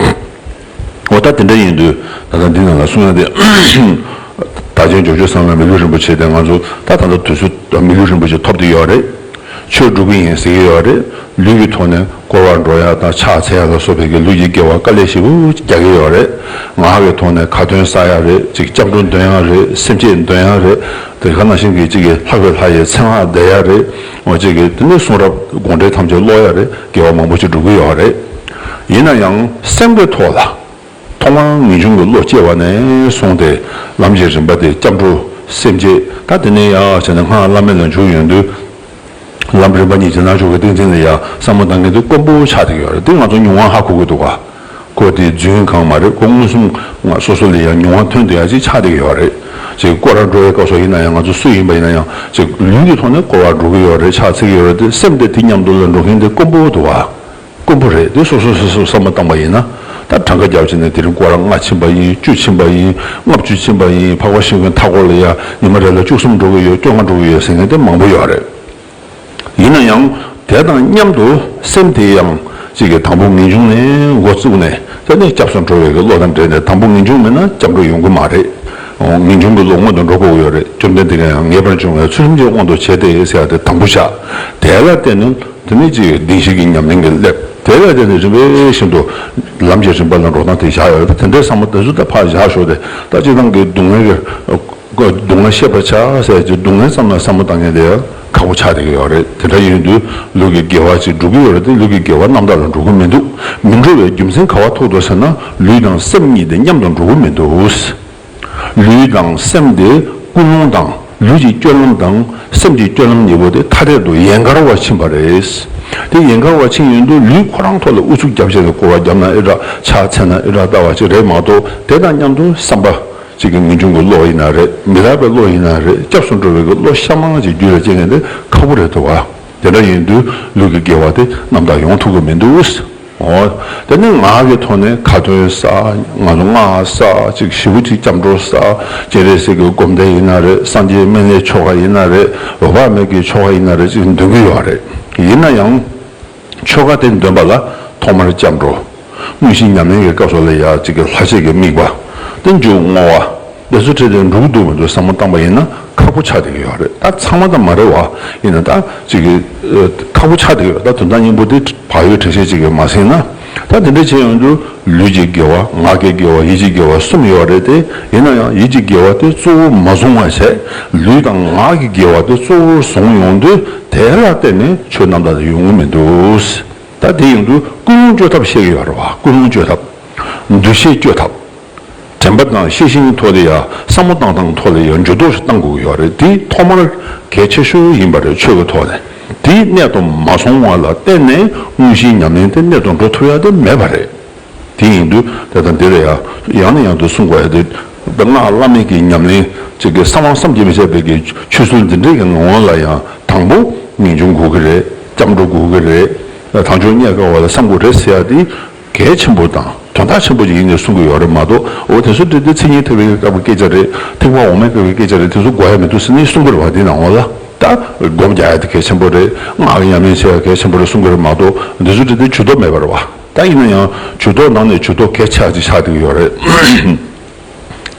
འོ་ད་དེ་འདྲ་ཡིན་དུས་ད་ལྟ་འདི་ནང་ལ་གསུང་ཡ་དེ། བདག་ཆེན་ཇོ་ཇོ་སངས་ལ་མི་ལུས་རིན་པོ་ཆེ་དེ་ང་ཚོ་ད་ད་ལྟ་དུས་ཚོད་མི་ལུས་རིན་པོ་ཆེ་ཐོབ་བསྡད་ཡོད་རེད། ཆོས་སྒྲུབ་ཀྱི་ཡིན་ཟེར་གྱི་ཡོད་རེད། ལུས་ཀྱི་ཐོག་ནས་བསྐོར་བར་འགྲོ་ཡ་དང་ཕྱག་འཚལ་ཡ་ལ་སོགས་པའི་གི་ལུས་ཀྱི་དགེ་བ་དཀའ་ལས་ཞེ་པོ་རྒྱག་གི་ཡོད་རེད། ངག་གི་ཐོག་ནས་ཁ་ཏོན་བསགས་ཡ་རེད། ཅིག་སྐྱབས་འགྲོ་འདོན་ཡ་རེད། སེམས་བསྐྱེད་འདོན་ཡ་རེད། དེ་ག་ནང་བཞིན་གྱི་ཅིག་གི་ལྷ་བའི་ལྷ་ཡི་མཚན་སྔགས་བཟླས་ཡ་རེད། འོ་ཅིག་གི་དེ་ནས་གསུང་རབ་དགོངས་འགྲེལ་ཐམས་ཅད་ཀློག་ཡ་རེད། དགེ་བ་མང་པོ་ཅིག་སྒྲུབ་ཀྱི་ཡོད་རེད། ཡིན་ན་ཡང་སེམས་ཀྱི་ཐོག་ལ། ཐོག་མར་ངེས་འབྱུང་གི་བློ་སྐྱེ་བ་ནས་བཟུང་སྟེ་ལམ་གྱི་རིམ་པ་དེ་སྐྱབས་འགྲོ་སེམས་བསྐྱེད་ད་དེ་ནས་ཡར་བྱས་ནས་སྔགས་བླ་མེད་ལ་འཇུག་ཡོང་དུས། ལམ་རིམ་པ་གཉིས་ཀྱི་ནང་ཆོས་ཀྱི་ཏིང་འཛིན་ལ་ཡང་བསམ་བློ་གཏང་མཁན་དེ་དཀོན་པོ་ཆགས་བསྡད་ཀྱི་ཡོད་རེད། དེ་ང་ཚོ་མྱོང་བ་ཧ་གོ་གི་འདུག་ག་ཁོ་དེ་རྫུན་གང་མ་རེད། ཁོ་མངོན་སུམ་ང་སོ་སོ་ལ་ཡང་མྱོང་བ་ཐོན་བསྡད་ཡ་ཅིག་ཆགས་བསྡད་ཀྱི་ཡོད་རེད། ཅིག་སྐོར་ར་འགྲོ་བའི་སྐབས་སུ་ཡིན་ན་ཡང་ང་ཚོ་སུ་ཡིན་པ་ཡིན་ན་ཡང་ཅིག་ལུས་ཀྱི་ཐོག་ནས་སྐོར་བ་འགྲོ་གི་ཡོད་རེད། ཕྱག་འཚལ་གྱི་ཡོད་རེད་དེ་སེམས་དེ་དེ་མཉམ་དུ་ལ་འགྲོ་མཁན་དེ་དཀོན་པོ་འདུག་ག་དཀོན་པོ་རེད། དེ་སོ་སོ་སོ་སོ་བསམ་བློ་བཏང་པ་ཡིན་ན། ད་གྲངས་ཀ་རྒྱབ་བྱས་ནས་དེ་རིང་སྐོར་ར་ལྔ་ཕྱིན་པ་ཡིན། བཅུ་ཕྱིན་པ་ཡིན། ལྔ་བཅུ་ཕྱིན་པ་ཡིན། འཕགས་པ་ཤིང་ཀུན་མཐའ་སྐོར་ལ་ཡ་ཉི་མ་རེ་ལ་བཅུ་གསུམ་འགྲོ་གི་ཡོད། བཅོ་ལྔ་འགྲོ་གི་ཡོད་ཟེར་མཁན་དེ་མང་པོ་ཡོད་རེད། ཡིན་ན་ཡང་དེ་དང་མཉམ་དུ་སེམས་དེ་ཡང་གཅིག་གི་དང་པོ་ངེས་འབྱུང་ནས་འགོ་བཙུགས་ནས་དེ་ནས་སྐྱབས་སུ་འགྲོ་བའི་གི་བློ་དང་འབྲེལ་ནས་དང་པོ་ངེས་འབྱུང་མེད་ན་སྐྱབས་འགྲོ་ཡོང་གི་མ་རེད། ངེས་འབྱུང་གི་བློ་སྔོན་དུ་འགྲོ་དགོས་ཀྱི་ཡོད་རེད། བཅོམ་ལྡན་འདས་ཀྱིས་ཡང་ངེས་པར་འབྱུང་བའི་ཚུལ་ཁྲིམས་ཀྱི་དབང་དུ་བྱས་ཏེ་ཟེར་ཡ་དེ་དང་པོ་བཞག་དེ་ལ་བརྟེན་ནས་དེ་ནས་ཅིག་བདེན་བཞི་གི་ཉམས་ལེན་གྱི་སླེབས། དེ་ལ་བརྟེན་ནས་རིམ་པས་བཞིན་དུ་ལམ་གྱི་རིམ་པ་ལ་འགྲོ་སྟངས་དེ་བཞག་ཡོད་རེད། དེ་འདྲའི་བསམ་བློ་དེ་ཚོ་ད་ཕར་བཞག་ཞོར་དེ་ད་སྤྱིར་བཏང་གི་སྡུག་བསྔལ་གྱི་སྡུག་བསྔལ་ཤེས་པར་བྱ་ཟེར་གྱི་སྡུག་བསྔལ་ཙམ་ལ་བསམ་བློ་བཏང་མཁན་དེ་ཁག་པོ་ཆགས་བསྡད་ཀྱི་ཡོད་རེད། དེ་འདྲ་ཡིན་དུས་ལུས་ཀྱི་དགེ་བ་ཅིག་སྒྲུབ་ཀྱི་ཡོད་རེད་དེ་ལུས་ཀྱི་དགེ་བ་རྣམ་དག་ལ་འགྲོ་གི་མི་འདུག་མི་འགྲོ་བའི་རྒྱུ་མཚན་ག་བ་ཐུག་འདུག་ཟེར་ན་ལུས་དང་སེམས་གཉིས་དེ་མཉམ་དུ་འགྲོ་གི་མི་འདུག་ལུས་དང་སེམས་དེ་ཀུན་སློང་དང་ལུས་ཀྱི་སྤྱོད་ལམ་དང་སེམས་ཀྱི་སྤྱོད་ལམ་གཉིས་པོ་དེ་ཐ་དད་དུ་ཡན་གར་བ་ཕྱིན་པ་རེད། དེ་ཡན་གར་བ་ཕྱིན་ཡོང་དུས་ལུས་ཁོ་རང་ཐོག་ལ་ཨུ་ཚུགས་རྒྱབ་བྱས་ནས་སྐོར་བ་བརྒྱབ་ན་ཨེ་དྲག་ཕྱག་འཚལ་ན་ཨེ་དྲག་ལྟ་བ་ཅིག་རེད་མ་གཏོགས་དེ་དང་མཉམ་དུ་བསམ་པ་ཅིག་གི་ངེས་འབྱུང་གི་བློ་ཡིན་ན་རེད། མི་རྟག་པའི་བློ་ཡིན་ན་རེད། སྐྱབས་སུ་འགྲོ་བའི་གི་བློ་གཤའ་མ་ཅིག་རྒྱུད་ལ་སྐྱེ་མཁན་དེ་ཁག་པོ་རེད་འདུག་བ། དེ་འདྲ་ཡིན་དུས་ལུས་ཀྱི་དགེ་བ་དེ་རྣམ་དག་ཡོང་ཐུབ་ཀྱི་མི་འདུག་འོ། དེ་ནས་ངག་གི་ཐོག་ནས་ཁ་ཏོན་བསགས། ང་ཚོ་སྔགས་བསགས། ཅིག་ཞེ་པོ་ཅིག་སྐྱབས་འགྲོ་བསགས། སྤྱན་རས་གཟིགས་ཀྱི་སྒོམ་བཟླས་ཡིན་ན་རེད། སངས་རྒྱས་སྨན་བླའི་ཆོ་ག་ཡིན་ན་རེད། འོད་དཔག་མེད་ཀྱི་ཆོ་ག་ཡིན་ན་རེད། ཅིག་འདོན་གྱི་ཡོད་རེད། ཡིན་ན་ཡང་ཆོ་ག་དེ་འདོན་པ་ལ་ཐོག་མར་སྐྱབས་འགྲོ། དངོས་གཞི་ཉམས་ལེན་གྱི་སྐབས་སུ་ལ་ཡ་ཅིག་གི་ལྷག་བཅས་ཀྱི་དམིགས་པ། དེ་མཇུག་བསྔོ་བ། དེ་ཚོ་ཁྲིད་དེ་འགྲུབ་འདུག་མི་འདུག་བསམ་བློ་བཏང་པ་ཡིན་ན་ཁག་པོ་ཆགས་བསྡད་ཀྱི་ཡོད་རེད། ད་ཚང་མ་ད་མ་རེད་བ། ཡིན་ན་ད་ཅིག་གི་ཁག་པོ་ཆགས་བསྡད་ཀྱི་ཡོད། ད་དོན་དག་སྙིང་པོ་དེ་བག་ཡོད་དྲན་ཤེས་ཅིག་གིས་མ་ཟིན་ན། ད་དེ་འདྲ་བྱས་ཡོང་དུས་ལུས་ཀྱི་དགེ་བ། ངག་གི་དགེ་བ། ཡིད་ཀྱི་དགེ་བ་གསུམ་ཡོད་རེད་དེ། ཡིན་ན་ཡང་ཡིད་ཀྱི་དགེ་བ་དེ་གཙོ་བོ་མ་བཟུང་བ་བྱས། ལུས་དང་ངག་གི་དགེ་བ་དེ་གཙོ་བོར་བཟུང་ཡོང་དུས་དེ་ལ་བརྟེན་ནས་ཆོས་རྣམ་དག་དེ་ཡོང་གི་མི་འདུག་ད་དེ་ཡོང་དུས་ཀུན་སློང་བཅོས་ཐབས་བཤད་ཀྱི་ཡོད་རེད་བ། ཀུན་སློང་བཅོས་ཐབས། འདུ་ཤེས་བཅོས་ཐབས། དྲན་པ་དང་ཤེས་བཞིན་ཐོག་ལ་ཡ་བསམ་བློ་བཏང་སྟངས་ཐོག་ལ་ཡ་འགྱུར་ལྡོག་ཞིག་གཏང་དགོས་ཀྱི་ཡོད་རེད། དེ་ཐོག་མར་གལ་ཆེ་ཤོས་ཡིན་པ་རེད། ཆོས་ཀྱི་ཐོག་ནས་དེ་གནད་དུ་མ་སོང་བ་ལ་བརྟེན་ནས་དངོས་གཞིའི་ཉམས་ལེན་དེ་གནད་དུ་འགྲོ་ཐུབ་ཡ་དེ་མེད་པ་རེད། དེ་ཡིན་དུས་དེ་དང་དེ་ལ་ཡ་ཡང་ནས་ཡང་དུ་གསུང་དགོས་ཡ་དེ། སྔགས་བླ་མེད་ཀྱི་ཉམས་ལེན་གཅིག་གི་བསམ་པ་བསམ་གྱིས་མི་ཁྱབ་པའི་གི་ཆོས་ཚུལ་འདི་འདྲའི་གི་ནང་ལ་ཡང་དང་པོ་ངེས་འབྱུང་དགོས་ཀྱི་རེད། སྐྱབས་འགྲོ་དགོས་ཀྱི་རེད། དལ་འབྱོར་རྙེད་དཀའ་བ་ལ་བསམ་དགོས་རེད་ཟེར་ཡ་དེ། གལ་ཆེན་པོ་དང་དོན་དག་ཆེན་པོ་ཅིག་ཡིན་ནས་གསུང་གི་ཡོད་རེད་མ་གཏོགས། འོ་དེ་ཚོ་འདྲ་དེ་མཚན་ཉིད་ཐེག་པའི་སྐབས་ཀྱི་སྐད་ཆ་རེད། ཐེག་པ་འོག་མའི་སྐབས་ཀྱི་སྐད་ཆ་རེད། དེ་ཚོ་དགོས་ཡ་མི་འདུག་ཟེར་ནས་གསུང་གི་རེད་བ། དེ་ནང་ལ་ད་སྒོམ་རྒྱག་ཡ་དེ་གལ་ཆེན་པོ་རེད། སྔགས་ཀྱི་ཉམས་ལེན་བྱེད་ཡ་གལ་ཆེན་པོ་རེད་གསུང་གི་རེད་མ་གཏོགས། འདི་ཚོ་འདྲ་དེ་ཇུས་གཏོགས་མེད་པ་རེད་བ། ད་ཡིན་ན་ཡང་ཇུས་གཏོགས་ནང་ནས་ཇུས་གཏོགས་གལ་ཆེ་བ་ཅིག་ཆགས་བསྡད་ཀྱི་ཡོད་རེད།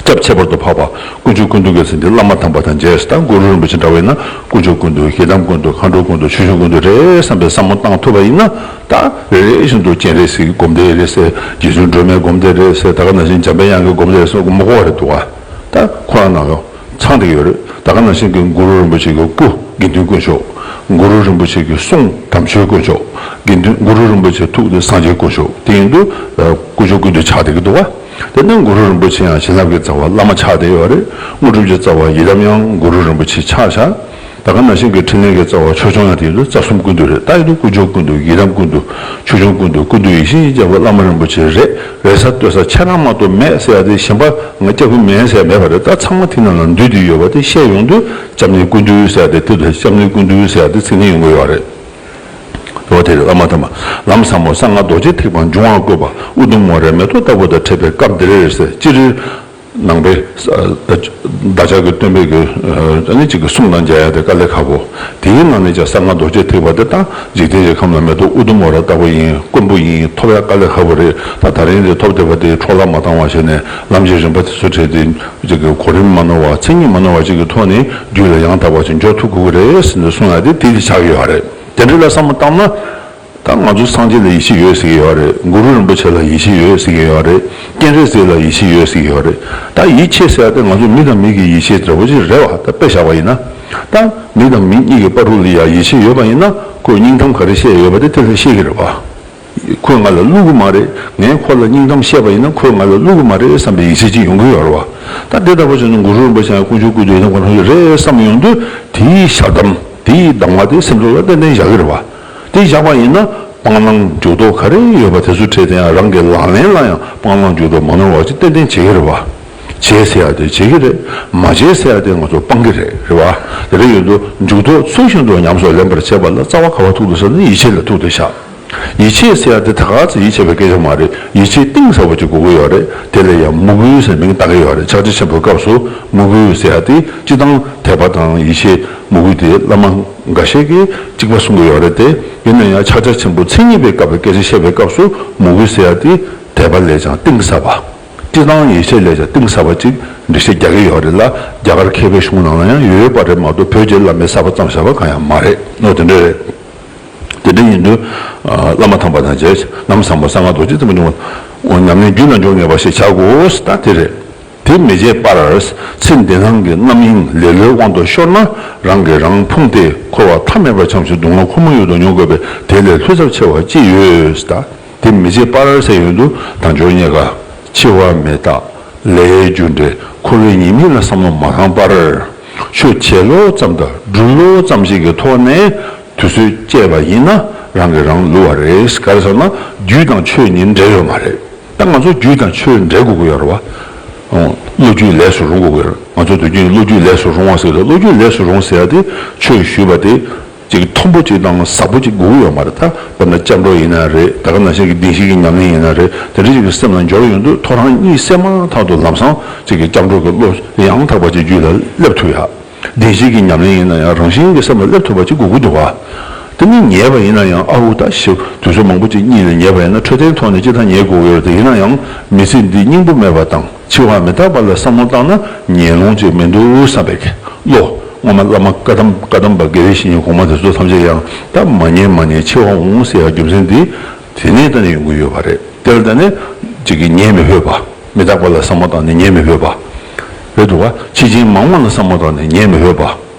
སྐྱབས་ཁྱད་པར་དུ་འཕགས་པ་དཀོན་མཆོག་ཀུན་འདུས་ཀྱི་ཟེར་འདི་བླ་མ་དམ་པ་དང་མཇལ། ད་གུ་རུ་རིན་པོ་ཆེ་འདྲ་བ་ཡིན་ན་དཀོན་མཆོག་ཀུན་འདུས། ཞི་དམ་ཀུན་འདུས། མཁའ་འགྲོ་ཀུན་འདུས། ཆོས་སྐྱོང་ཀུན་འདུས་རེད་བསམ་པའི་བསམ་བློ་བཏང་ཐུབ་པ་ཡིན་ན། ད་རེ་རེ་བཞིན་དུ་སྤྱན་རས་གཟིགས་ཀྱི་སྒོམ་བཟླས་རེད་ཟེར། རྗེ་བཙུན་སྒྲོལ་མའི་སྒོམ་བཟླས་རེད་ཟེར། ད་ག་ནང་བཞིན་འཇམ་པའི་དབྱངས་ཀྱི་སྒོམ་བཟླས་རེད་ཟེར་མ་གོ་བ་རེད་འདུག་ག་ད་ཁོ་རང་ནང་ལ་ཚང་བསྡད་ཀྱི་ཡོད་རེད། ད་ག་ནང་བཞིན་གྱི་གུ་རུ་རིན་པོ་ཆེ་གི་སྐུ་དགེ་འདུན་དཀོན་མཆོག་གུ་རུ་རིན་པོ་ཆེ་གི་གསུང་དམ་ཆོས་དཀོན་མཆོག་དགེ་འདུན་གུ་རུ་རིན་པོ་ཆེ་ཐུགས་དེ་སངས་རྒྱས་དཀོན་མཆོག་དེ་ཡིན་དུས་དཀོན་མཆོག་ཀུན་འདུས་ཆགས་བསྡད་ཀྱི་འདུག་ག་དེ་ནས་གུ་རུ་རིན་པོ་ཆེ་ཡང་བྱིན་རླབས་ཀྱི་རྩ་བ་བླ་མ་ཆགས་བསྡད་ཡོད་རེད། དངོས་གྲུབ་ཀྱི་རྩ་བ་ཡི་དམ་ཡང་གུ་རུ་རིན་པོ་ཆེ་ཆགས་བཞག་ད་ག་ནང་བཞིན་གྱི་ཕྲིན་ལས་ཀྱི་རྩ་བ་ཆོས་སྐྱོང་ཡང་དེ་ཡིན་དུས་རྩ་གསུམ་ཀུན་འདུས་རེད། ད་ཡིན་དུས་དཀོན་མཆོག་ཀུན་འདུས། ཡི་དམ་ཀུན་འདུས། ཆོས་སྐྱོང་ཀུན་འདུས། ཀུན་འདུས་ཡེ་ཤེས་རྒྱལ་པོ་བླ་མ་རིན་པོ་ཆེ་རེད། རེད་ས་ལྟོས་ས་ཁྱེད་རང་མ་གཏོགས་མེད་ཟེར་ཡ་དེ་གཞན་པ་ང་སྐྱབས་ཀྱི་མེད་ཟེར་ཡ་མེད་པ་རེད། ད་ཚང་མ་དེ་ནང་ལ་འདུས་ཏེ་ཡོད་པ་དེ་བཤད་ཡོང་དུས་སྐྱབས་གནས་ཀུན་འདུས་ཟེར་ཡ་དེ་དེ་དང་སྐྱབས་གནས་ཀུན་འདུས་ཟེར་ཡ་དེ་ཚིག་ནི་ཡོང་གི་ཡོད་རེད། འོ་དེ་རེད། བླ་མ་དམ་པ་ལམ་ཟབ་མོ་གསང་སྔགས་རྡོ་རྗེ་ཐེག་པ་འབྱུང་བར་བཀོད་པ་ཨུ་དུམ་མོ་རའི་མེ་ཏོག་ལྟ་བུ་དང་འཕྲད་པའི་སྐབས་འདིར་ཟེར། སྤྱིར་ནང་པའི་བདག་ཅག་གི་སྟོན་པའི་གི་ཨ་ནི་གཅིག་གི་གསུང་དང་མཇལ་ཡ་དེ་དཀའ་ལས་ཁག་པོ། དེའི་ནང་ནས་ཀྱང་གསང་སྔགས་རྡོ་རྗེ་ཐེག་པ་དེ་དང་འཇིག་རྟེན་གྱི་ཁམས་ལ་མེ་ཏོག་ཨུ་དུམ་མོ་ར་ལྟ་བུ་ཡིན། དཀོན་པོ་ཡིན། ཐོབ་ཡ་དཀའ་ལས་ཁག་པོ་རེད། ད་ད་རིང་དེ་ཐོབ་བསྡད་པ་དེ་འཕྲོ་བརླག་མ་བཏང་བ་བྱས་ནས་ལམ་གྱི་རིམ་པ་དེ་ཚོ་འཕྲད་དེ་གཅིག་གི་གོ་རིམ་མ་ནོར་བ། མཚན་ཉིད་མ་ནོར་བ་ཅིག་གི་ཐོག་ནས་རྒྱུད་ལ་ཡང་དག་པ་ཅིག་འཇོག་ཐུབ་དགོས་ཀྱི་རེད་ཟེར་ནས་གསུང་ཡ་དེ་དེ་དེ་ཆགས་ཀྱི་ཡོད་རེད། དེ་འདྲ་ལ་བསམ་བློ་བཏང་ན། ད་ང་ཚོ་སངས་རྒྱས་ལ་ཡིད་ཆེས་ཡོད་ཟེར་གྱི་ཡོད་རེད། གུ་རུ་རིན་པོ་ཆེ་ལ་ཡིད་ཆེས་ཡོད་ཟེར་གྱི་ཡོད་རེད། སྤྱན་རས་གཟིགས་ལ་ཡིད་ཆེས་ཡོད་ཟེར་གྱི་ཡོད་རེད། ད་ཡིད་ཆེས་ཟེར་ཡ་དེ་ང་ཚོ་མི་དང་མི་གི་ཡིད་ཆེས་འདྲ་བོ་ཅིག་རེད་བ། ད་དཔེ་བཞག་པ་ཡིན་ན། ད་མི་དང་མི་གཉིས་ཀྱི་བར་དུ་ལ་ཡ་ཡིད་ཆེས་ཡོད་པ་ཡིན་ན་ཁོས་སྙིང་གཏམ་ག་རེ་བཤད་ཡོད་པ་དེ་དེ་ལ་ཤེས་ཀྱི་རེད་བ། ཁོས་ང་ལ་བསླུ་གི་མ་རེད། ངས་ཁོ་ལ་སྙིང་གཏམ་བཤད་པ་ཡིན་ན་ཁོས་ང་ལ་བསླུ་གི་མ་རེད་བསམ་པའི་ཡིད་ཆེས་ཅིག་ཡོང་གི་ཡོད་རེད་བ། ད་དེ་ལྟ་བུ་བྱས་ན་གུ་རུ་རིན་པོ་ཆེ་ཡང་དཀོན་མཆོག་ཀུན་འདུས་ཡང་དཀོན་མཆོག་རེད་བསམ་ཡོང་དུས་དེའི་ཞལ་གདམས་དེའི་གདམས་ངག་དེ་སེམས་ཚོར་ལ་ཏན་ཏན་བཞག་གི་རེད་བ། དེ་བཞག་པ་ཡིན་ན་སྤང་བླང་འཇུག་ལྡོག་ག་རེ་ཡོད་པ་དེ་ཚོ་འཕྲད་དེ་ཡང་རང་གི་ལག་ལེན་ལ་ཡང་སྤང་བླང་འཇུག་ལྡོག་མ་ནོར་བ་ཅིག་ཏན་ཏན་བྱེད་ཀྱི་རེད་བ། བྱེད་ཟེར་ཡ་དེ་བྱེད་ཀྱི་རེད། མ་བྱེད་ཟེར་ཡ་དེ་ང་ཚོ་སྤང་གི་རེད། རེད་བ། དེ་འདྲ་ཡོད་དུས་འཇུག་ལྡོག་ཚུལ་བཞིན་དུ་ཉམས་སུ་ལེན་པར་བྱེད་པ་ལ་རྩ་བ་ག་བ་ཐུག་འདུག་ཟེར་ན་ཡིད་ཆེས་ལ་ཐུག་འདུག་ཤག་ཡིད་ཆེས་ཟེར་ཡ་དེ་ད་ག་ཚོད་ཡིད་ཆེས་པའི་སྐད་ཆ་མ་རེད། ཡིད་ཆེས་གཏིང་ཟབ་པོ་ཅིག་དགོས་ཀྱི་ཡོད་རེད། དེ་ལ་ཡང་མོས་གུས་ཟེར་མིང་བཏགས་ཀྱི་ཡོད་རེད། ཕྱག་རྒྱ་ཆེན་པོའི་སྐབས་སུ་མོས་གུས་ཟེར་ཡ་དེ་སྤྱིར་བཏང་དད་པ་དང་ཡིད་ཆེས་མོས་གུས་དེ་བླ་མ་འགའ་ཤས་ཀྱིས་གཅིག་པ་གསུང་གི་ཡོད་རེད་དེ། ཡིན་ན་ཡང་ཕྱག་རྒྱ་ཆེན་པོ་མཚན་ཉིད་པའི་སྐབས་ཀྱི་སྐད་ཆ་བཤད་པའི་སྐབས་སུ་མོས་གུས་ཟེར་ཡ་དེ་དད་པ་ལས་ཀྱང་གཏིང་ཟབ་པ། སྤྱིར་བཏང་ཡིད་ཆེས་ལས་ཀྱང་གཏིང་ཟབ་པ་ཅིག་འགྲེལ་བཤད་རྒྱག་གི་ཡོད་རེད་ལ། རྒྱ་གར་མཁས་པའི་གཞུང་ནང་ལ་ཡང་ཡོད་པ་རེད་མ་གཏོགས། བོད་ཀྱི་བླ་མའི་གསར་པ་བརྩམས་བཞག་པ་གང་ཡང་མ་རེད། ཨོ་དེ་འདྲ་རེད། དེ་འདྲ་ཡིན་དུས། ཨ། བླ་མ་དམ་པ་དང་མཇལ། ནམ་བཟང་པོ་གསང་སྔགས་རྡོ་རྗེ་ཙམ་པའི་ཉུང་བ། ཉམས་ལེན་རྒྱུད་ལ་འཇུག་ངེས་པ་ཞེས་བྱ་དགོས། ད་དེ་རེད། དེ་མི་བྱེད་པར། ཚེ་འདི་སྣང་གི་རྣམ་གཡེང་ལེ་ལོའི་དབང་དུ་ཤོར་ན། རང་གིས་རང་ཕུང་སྟེ་འཁོར་བ་མཐའ་མེད་པར་འཁྱམས་ཤིང་སྡུག་བསྔལ་ཁོར་མོ་ཡུག་ཏུ་མྱོང་དགོས་པས། དེ་ལས་ལྷོད་ཚབས་ཆེ་བ་ཅི་ཡོད། ད་དེ་མི་བྱེད་པར་ཟེར་ཡོང་དུས་དལ་འབྱོར་རྙེད་དཀའ། འཆི་བ་མི་རྟག། ལས་རྒྱུ་འབྲས། འཁོར་བའི་ཉེས་དམིགས་ལ་བསམ་བློ་མ་བཏང་པར། ཆོས་བྱེད་ལོ་ཙམ་དང་སྒྲུབ་ལོ་ཙམ་ཞིག་གི་ཐོག་ནས་དུས་ཚོད་བསྐྱལ་བ་ཡིན་ན། རང་གིས་རང་བསླུ་བ་རེད། ག་རེ་ཟེར་ན། རྒྱུ་དང་ཆོས་གཉིས་འབྲེལ་ཡོད་མ་རེད། ད་ང་ཚོ་རྒྱུ་དང་ཆོས་འབྲེལ་དགོས་ཀྱི་ཡོད་རེད་བ། ཨོ། བློ་རྒྱུས་ལས་སུ་རུང་དགོས་ཀྱི་ཡོད་རེད། ང་ཚོ་དུས་རྒྱུན་བློ་རྒྱུས་ལས་སུ་རུང་བ་ཟེར་གྱི་འདུག་བློ་རྒྱུས་ལས་སུ་རུང་ཟེར་ཡ་དེ། ཆོས་ཞུས་པ་དེ་ཅིག་མཐོན་པོ་ཅིག་དང་ཟབ་པོ་ཅིག་དགོས་ཀྱི་ཡོད་མ་རེད། ད་དཔེར་ན་སྐྱབས་འགྲོ་ཡིན་ན་རེད། ད་ག་ནང་བཞིན་གྱི་བདེན་བཞི་གི་ཉམས་ལེན་ཡིན་ན་རེད། དེ་འདྲ་ཅིག་གི་སེམས་ལ་འབྱོར་ཡོང་དུས། ཐོ་རངས་གཉིད་སད་མ་ཐག་ཏུ་ལམ་སང་ཅིག་གི་སྐྱབས་འགྲོ་གི་བློ་ཡང་དག་པ་ཅིག་རྒྱུད་ལ་སླེབས་ཐུབ་ཡ། བདེན་བཞི་གི་ཉམས་ལེན་ཡིན་ན་ཡང་རང་བཞིན་གྱི་སེམས་ལ་སླེབས་ཐུབ་པ་ཅིག་དགོས་ཀྱི་འདུག་བ། དེ་ནི་ཉལ་བ་ཡིན་ན་ཡང་། ཨ་འུ། ད་ཞེ་དུས་ཚོད་མང་པོ་ཅིག་གཉིད་ལ་ཉལ་བ་ཡིན་ན། འཕྲོད་བསྟེན་ཐོག་ནས་ཅི་ལྟར་ཉལ་དགོས་ཀྱི་ཡོད་རེད། དེ་ཡིན་ན་ཡང་མི་ཚེ་འདི་སྙིང་པོ་མེད་པ་དང་། འཆི་བ་མི་རྟག་པ་ལ་བསམ་བློ་བཏང་ན་ཉལ་ལོང་ཅིག་མི་འདུག་བསམ་པའི་བློ། སྔོན་མ་བླ་མ་བཀའ་གདམས། བཀའ་གདམས་པ་དགེ་བའི་བཤེས་གཉེན་གོང་མ་དེ་ཚོ་ཐམས་ཅད་ཀྱང་། ད་མ་ཉལ་མ་ཉལ་འཆི་བ་འོང་ཟེར་ཡ་རྒྱུ་མཚན་འདི་དེ་ནས་ད་ནས་ཡོང་གི་ཡོད་པ་རེད། དེ་ལ་ད་ནས་ཅིག་གིས་ཉལ་མི་ཕོད་པ། མི་རྟག་པ་ལ་བསམ་བློ་བཏང་ནས་ཉལ་མི་ཕོད་པ་རེད་འདུག་བ། འཆི་རྐྱེན་མང་བ་ལ་བསམ་བློ་བཏང་ནས་ཉལ་མི་ཕོད་པ།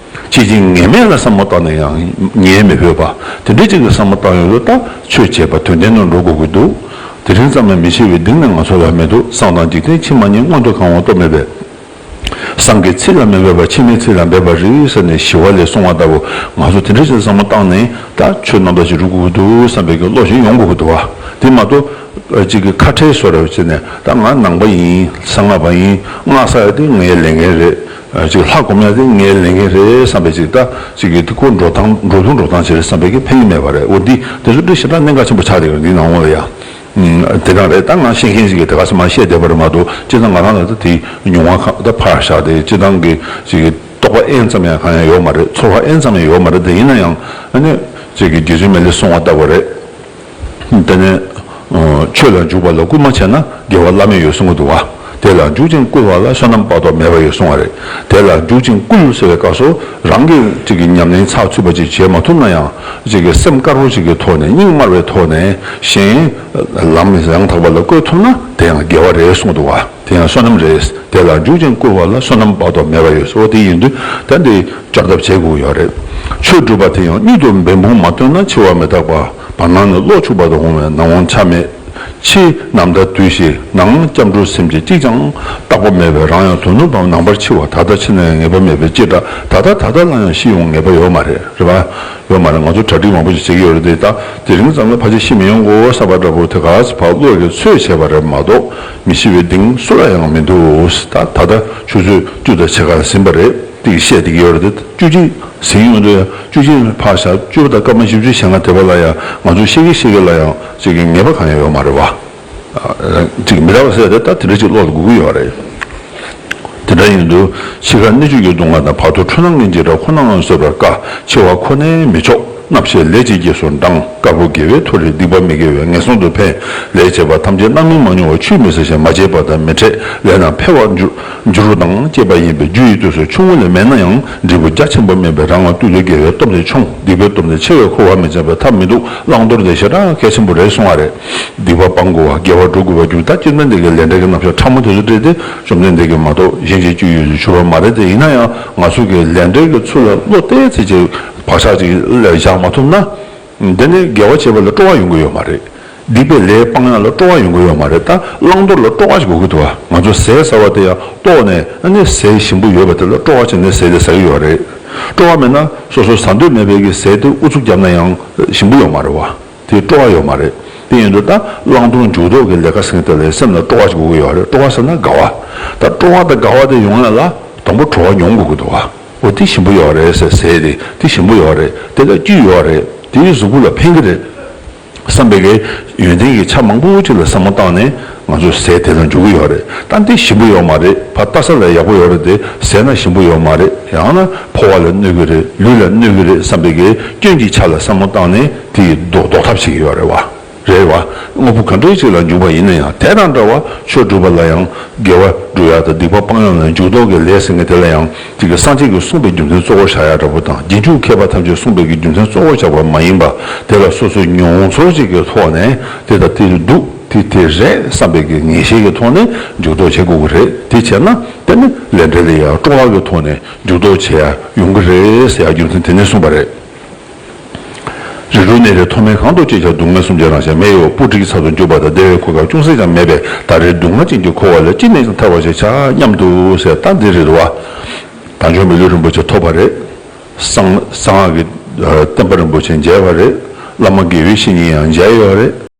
འཆི་རྐྱེན་ངེས་མེད་ལ་བསམ་བློ་བཏང་ནས་ཡང་ཉལ་མི་ཕོད་པ། དེ་འདྲའི་ཅིག་གི་བསམ་བློ་བཏང་ཡོང་དུས། ད་ཆོས་བྱེད་པ་དོན་ལྡན་དུ་འགྲོ་དགོས་ཀྱི་འདུག་དེ་རིང་ཙམ་ལ་མི་འཆི་བའི་གདེང་ནི་ང་ཚོ་ལ་མི་འདུག་བསང་དང་འཇིག་རྟེན་ཕྱི་མ་གཉིས། མངོན་དུ་གང་བ་སྟོབས་མེད་པས། བསང་གི་ཚིག་ལ་མི་འབད་པར། འཆི་མེད་ཚིག་ལ་འབད་པར་རིགས་ཟེར་ནས་ཞི་བ་ལྷས་གསུངས་པ་ལྟ་བུ། ང་ཚོ་དེ་འདྲ་ཞིག་བསམ་བློ་བཏང་ནས། ད་ཆོས་རྣམ་དག་ཅིག་སྒྲུབ་དགོས་ཀྱི་འདུག་བསམ་པའི་གི་བློ་ཞིག་ཡོང་དགོས་ཀྱི་འདུག་བ། དེ་མ་གཏོགས་ཅིག་གི་ཁ་ཁྲལ་བཟོ་འདྲ་བྱས་ནས། ད་ང་ནང་པ་ཡིན། གསང་སྔགས་པ་ཡིན། སྔགས་བསགས་ཡ་དེ་ངའི་ལས་འགན་རེད། ཅིག་ལྷ་སྒོམ་ཡ་དེ་ངའི་ལས་འགན་རེད་བསམ་པའི་ཅིག་ད་ཅིག་གི་དེ་ཁོ་འགྲོ་སྟངས། འགྲོ་དུས་འགྲོ་སྟངས་ཅིག་རེད་བསམ་པའི་གི་ཕན་གྱི་མེད་པ་རེད། འོ་འདི་དེ་ཚོ་དེ་ཞེ་དྲག་གནད་འགག་ཆེན་པོ་ཆགས་བསྡད་ཡོད་འདི་ནང་ལོགས་ལ་ཡ། ཨུམ། དེ་འདྲ་རེད། ད་ང་ཤེས་མཁན་ཞིག་གིས་དེ་ག་ཚོད་མ་བཤད་བསྡད་པ་རེད་མ་གཏོགས། སྤྱིར་བཏང་ང་རང་ལ་ད་དེའི་མྱོང་བ་གང་ད་ཕར་བཞག་སྟེ། སྤྱིར་བཏང་གི་ཅིག་གི་རྟོགས་པ་ཨེན་ཙམ་ཡང་གང་ཡང་ཡོད་མ་རེད། ཚོར་བ་ཨེན་ཙམ་ཡང་ཡོད་མ་རེད། དེ་ཡིན་ན་ཡང་ཨ་ནི་ཅིག་གི་རྗེ་བཙུན་མི་ལས་གསུངས་པ་ལྟ་བུ་རེད། དེ་ནས་ཆོས་ལ་འཇུག་པ་ལ་སྐུལ་མ་བྱས་ན་དགེ་བ་བླ་མེད་ཡོད་གསུང་གི་འདུག་བ། དེ་ལ་འཇུག་ཅིང་བསྐུལ་བ་ལ་བསོད་ནམས་དཔག་ཏུ་མེད་པ་ཡོད་གསུང་བ་རེད། དེ་ལ་འཇུག་ཅིང་བསྐུལ་ཟེར་བའི་སྐབས་སུ། རང་གིས་ཅིག་གི་ཉམས་ལེན་ཚགས་ཚུད་པ་ཅིག་བྱེད་མ་ཐུབ་ན་ཡང་། ཅིག་གི་སེམས་དཀར་པོ་ཅིག་གི་ཐོག་ནས། སྙིང་དམར་བའི་ཐོག་ནས་གཞན་ལམ་ཡང་དག་པ་ལ་བཀོད་ཐུབ་ན་དེ་ཡང་དགེ་བ་རེད་གསུང་གི་འདུག་བ། དེ་ཡང་བསོད་ནམས་རེད། དེ་ལ་འཇུག་ཅིང་བསྐུལ་བ་ལ་བསོད་ནམས་དཔག་ཏུ་མེད་པ་ཡོད། འོ་དེ་ཡིན་དུས་ད་འདི་སྐྱོབ་ཐབས་བྱེད་དགོས་ཡོད་རེད། ཆོས་སྒྲུབ་པ་དེ་ཡང་གཉིད་དུ་འབད་འབུངས་མ་བཏོན་ན། འཆི་བ་མི་རྟག་པ། བར་སྣང་ནས་གློག་འཁྱུག་པ་དང་འོང་བས་ནམ་འོང་ཆ་མེད། ཕྱི་ནམ་ཟླ་དུས་བཞི་ནང་སྐྱབས་འགྲོ་སེམས་ཅན་གཅིག་ཀྱང་རྟག་པ་མེད་པས། རང་ཡང་དོ་ནུབ་པའམ་ནམ་བར་འཆི་བ། ད་ལྟ་ཕྱི་ན་ཡང་ངེས་པ་མེད་པས། ཅི་འདྲ་ད་ལྟ་ད་ལྟ་ལ་ཡང་ཤི་འོང་ངེས་པ་ཡོད་མ་རེད། རེད་པ། ཡོད་མ་རེད། ང་ཚོ་གྲ་སྒྲིག་མང་པོ་ཞིག་བྱེད་ཀྱི་ཡོད་རེད་དེ། ད་དེ་རིང་ཙམ་ལ་ཕལ་ཆེར་ཤི་མི་ཡོང་གོ་བསམ་པ་འདྲ་པོ་དེ་ག་ཚོད་ཕར་བློ་ཡི་ཚོད་བྱས་པ་རེད་མ་གཏོགས། མི་ཤི་བའི་གདེང་སུ་ལ་ཡང་མི་འདུག་ད་ད་ལྟ་ཆུ་ཚོད་བཅུ་དང་ཕྱེད་ཀ་ཟིན་པ་རེད། དེ་བཤད་བསྡད་ཀྱི་ཡོད་རེད་དེ། བཅུ་གཅིག་ཟིན་ཡོང་དུས་ཡང་བཅུ་གཅིག་ཕར་བཞག་བཅུ་པ་དང་སྐར་མ་བཞི་བཅུ་ཞེ་ལྔ་དེ་བ་ལ་ཡང་ང་ཚོ་ཤི་གི་ཤི་གི་ལ་ཡང་ཅིག་གི་ངེས་པ་གང་ཡང་ཡོད་མ་རེད་བ། ཅིག་མི་རག་ཟེར་ཏེ་ད་དེ་འདྲ་ཅིག་བློ་ལ་འགུག་གི་ཡོད་རེད། དེ་འདྲ་ཡིན་དུས་འཆི་ཁ་སྣོད་བཅུད་ཀྱི་སྡུག་བསྔལ་དང་། བར་དོ་འཁྲུལ་སྣང་གི་འཇིགས་སྐྲག་ཁོ་ནའང་བཟོད་པར་དཀའ། འཆི་བ་ཁོ་ནའི་མི་ཆོག་རྣམ་ཤེས་ལས་ཀྱི་རྗེས་སུ་འབྲང་། དཀར་པོ་དགེ་བས་མཐོ་རིས་སྡིག་པ་མི་དགེ་བས་ངན་སོང་དུ་འཕེན། ལས་བྱས་པ་ཐམས་ཅད་རྣམ་སྨིན་མ་མྱོང་བར་ཆུད་མི་ཟ་ཞིང་མ་བྱས་པ་དང་མི་འཕྲད། ལས་རྣམས་འཕེལ་བར་འགྱུར་འགྱུར་བ་དང་བཅས་པ་ཡིན་པས། རྒྱུ་ཡི་དུས་སུ་ཆུང་ངུ་ལས་མེད་ན་ཡང་འབྲས་བུ་རྒྱ་ཆེན་པོ་སྨིན་པས། རང་ལ་བསྟུན་ཏེ་དགེ་བའི་སྟོབས་ནི་ཆུང་། སྡིག་པའི་སྟོབས་ནི་ཆེ་བས་འཁོར་བ་མི་འཇིགས་པའི་ཐབས་མི་འདུག་བླང་དོར་འདི་ཞེ་དྲག་གལ་ཆེན་པོ་རེད་གསུང་བ་རེད། སྡིག་པ་སྤང་དགོས་པ། དགེ་བ་སྒྲུབ་དགོས་པར་གྱུར། ད་སྤྱིར་བཏང་འདི་གའི་ལས་འབྲས་ཀྱི་རྣམ་གཞག་ཕྲ་མོ་དེ་ཚོ་སྤྲད་དེ་བཅོམ་ལྡན་འདས་ཀྱིས་མ་གཏོགས་གཞན་གྱིས་བཅོས་ཡུལ་དུ་གྱུར་པ་མ་རེད་དེ། ཡིན་ན་ཡང་ང་ཚོ་གི་ལས་འབྲས་ཀྱི་ཚུལ་ལ་བློ་གཏད་ཚེ་ཅིག་བག་ཆགས་ཅིག་ལ་བཞག་མ་ཐུབ་ན། འདི་ནི་དགེ་བ་བྱེད་པ་ལ་སྤྲོ་བ་ཡོང་གི་ཡོད་མ་རེད། སྡིག་པའི་ལས་སྤང་ཡག་ལ་སྤྲོ་བ་ཡོང་གི་ཡོད་མ་རེད། ད་བླང་དོར་ལ་སྤྲོ་བ་ཞིག་དགོས་ཀྱི་འདུག་བ། ང་ཚོ་ཟས་ཟ་བ་དེ་ཡང་ལྟོགས་ནས། ཨ་ནི་ཟས་ཞིམ་པོ་ཡོད་པ་དེ་ལ་སྤྲོ་བ་བྱས་ནས་ཟས་དེ་ཟ་གི་ཡོད་རེད། སྤྲོ་བ་མེད་ན་སོ་སོ་ཟ་འདོད་མེད་པའི་གི་ཟས་དེ་ཨུ་ཚུགས་བརྒྱབ་ན་ཡང་ཞིམ་པོ་ཡོད་མ་རེད་བ། དེ་སྤྲོ་བ་ཡོད་མ་རེད། དེ་ཡིན་དུས་ད་བླང་དོར་འཇུག་ལྡོག་གི་ལས་ཀ་ཟེར་མཁན་དེ་ལ་སེམས་ལ་སྤྲོ་བ་ཞིག་དགོས་ཀྱི་ཡོད་རེད། སྤྲོ་བ་ཟེར་ན་དགའ་བ། ད་སྤྲོ་བ་དང་དགའ་བ་དེ་ཡོང་ཡ་ལ་དང་པོ་བྲོ་བ་མྱོང་དགོས་ཀྱི་འདུག་བ། འོ་དེ་ཞིམ་པོ་ཡོད་རེད་ཟེར། ཟས་དེ་དེ་ཞིམ་པོ་ཡོད་རེད། དེ་ལ་བཅུད་ཡོད་རེད། དེའི་གཟུགས་པོ་ལ་ཕན་གྱི་རེད། བསམ་པའི་གི་ཡོན་ཏན་གྱི་ཆ་མང་པོ་ཅིག་ལ་བསམ་བློ་བཏང་ནས་ང་ཚོ་ཟས་དེ་ལ་འཇུག་གི་ཡོད་རེད། ད་འདི་ཞིམ་པོ་ཡོད་མ་རེད། ཕར་ལྟ་ས་ལ་ཡག་པོ་ཡོད་རེད་དེ། ཟས་ན་ཞིམ་པོ་ཡོད་མ་རེད། ཡང་ན་ཕོ་བ་ལ་གནོད་ཀྱི་རེད། ལུས་ལ་གནོད་ཀྱི་རེད་བསམ་པའི་གི་སྐྱོན་གྱི་ཆ་ལ་བསམ་བློ་བཏང་ནས་དེ་ཡི་ཟློག་ཟློག་ཐབས་བྱེད་ཀྱི་ཡོད་རེད་བ། རེད་བ། དངོས་པོ་ག་འདྲ་ཞིག་ལ་འཇུག་པ་ཡིན་ན་ཡང་དེ་དང་འདྲ་བ་ཆོས་སྒྲུབ་པ་ལ་ཡང་དགེ་བ་སྒྲུབ་ཡ་དང་སྡིག་པ་སྤང་ཡ་ལ་འཇུག་ལྡོག་གི་ལས་ཟེར་མཁན་དེ་ལ་ཡང་དེ་གི་སངས་རྒྱས་ཀྱིས་གསུངས་པའི་རྒྱུ་མཚན་གཙོ་བོར་བཞག་ཡ་འདྲ་པོ་དང་རྗེས་འཇུག་མཁས་པ་ཐམས་ཅད་གསུངས་པའི་གི་རྒྱུ་མཚན་གཙོ་བོར་བཞག་པ་མ་ཡིན་པ་དེ་ལ་སོ་སོའི་མྱོང་ཚོར་ཅིག་གི་ཐོག་ནས་དེ་དང་དེ་འདུག་དེ་དེ་རེད་བསམ་པའི་གི་ངེས་ཤེས་ཀྱི་ཐོག་ནས་འཇུག་ལྡོག་བྱེད་དགོས་ཀྱི་རེད། དེ་བྱས་ན་དེ་ནི་ལས་འབྲས་ལ་ཡང་སྤྲོ་བ་གི་ཐོག་ནས་འཇུག་ལྡོག་བྱེད་ཡ་ཡོང་གི་རེད་ཟེར་ཡ་རྒྱུ་མཚན་དེ་ནས་གསུངས་པ་རེད། རིགས་དྲུག་ནད་རིགས་མཐོ་དམན་གང་དུ་སྐྱེས་ཀྱང་སྡུག་བསྔལ་གསུམ་གྱི་རང་བཞིན་མེ་ཡི་འོབས། སྤུ་གྲིའི་ཚབ་ཏུ་གྱུར་པ་དང་། བདེ་བའི་གོ་སྐབས་ཅུང་ཟད་ཀྱང་མེད་པས། ད་རེས་སྡུག་བསྔལ་ཅན་གྱི་འཁོར་བ་ལས་ཅི་ནས་ཀྱང་ཐར་བར་ཤོག་ཆ་སྙམ་དུ་ཟེར། ད་འདི་རེད་བ། དལ་འབྱོར་མི་ལུས་རིན་པོ་ཆེ་ཐོབ་པ་རེད། གསང་གསང་སྔགས་ཀྱི་ཨ་བསྟན་པ་རིན་པོ་ཆེ་མཇལ་བ་རེད། བླ་མ་དགེ་བའི་བཤེས་གཉེན་ཡང་མཇལ་ཡོད་རེད།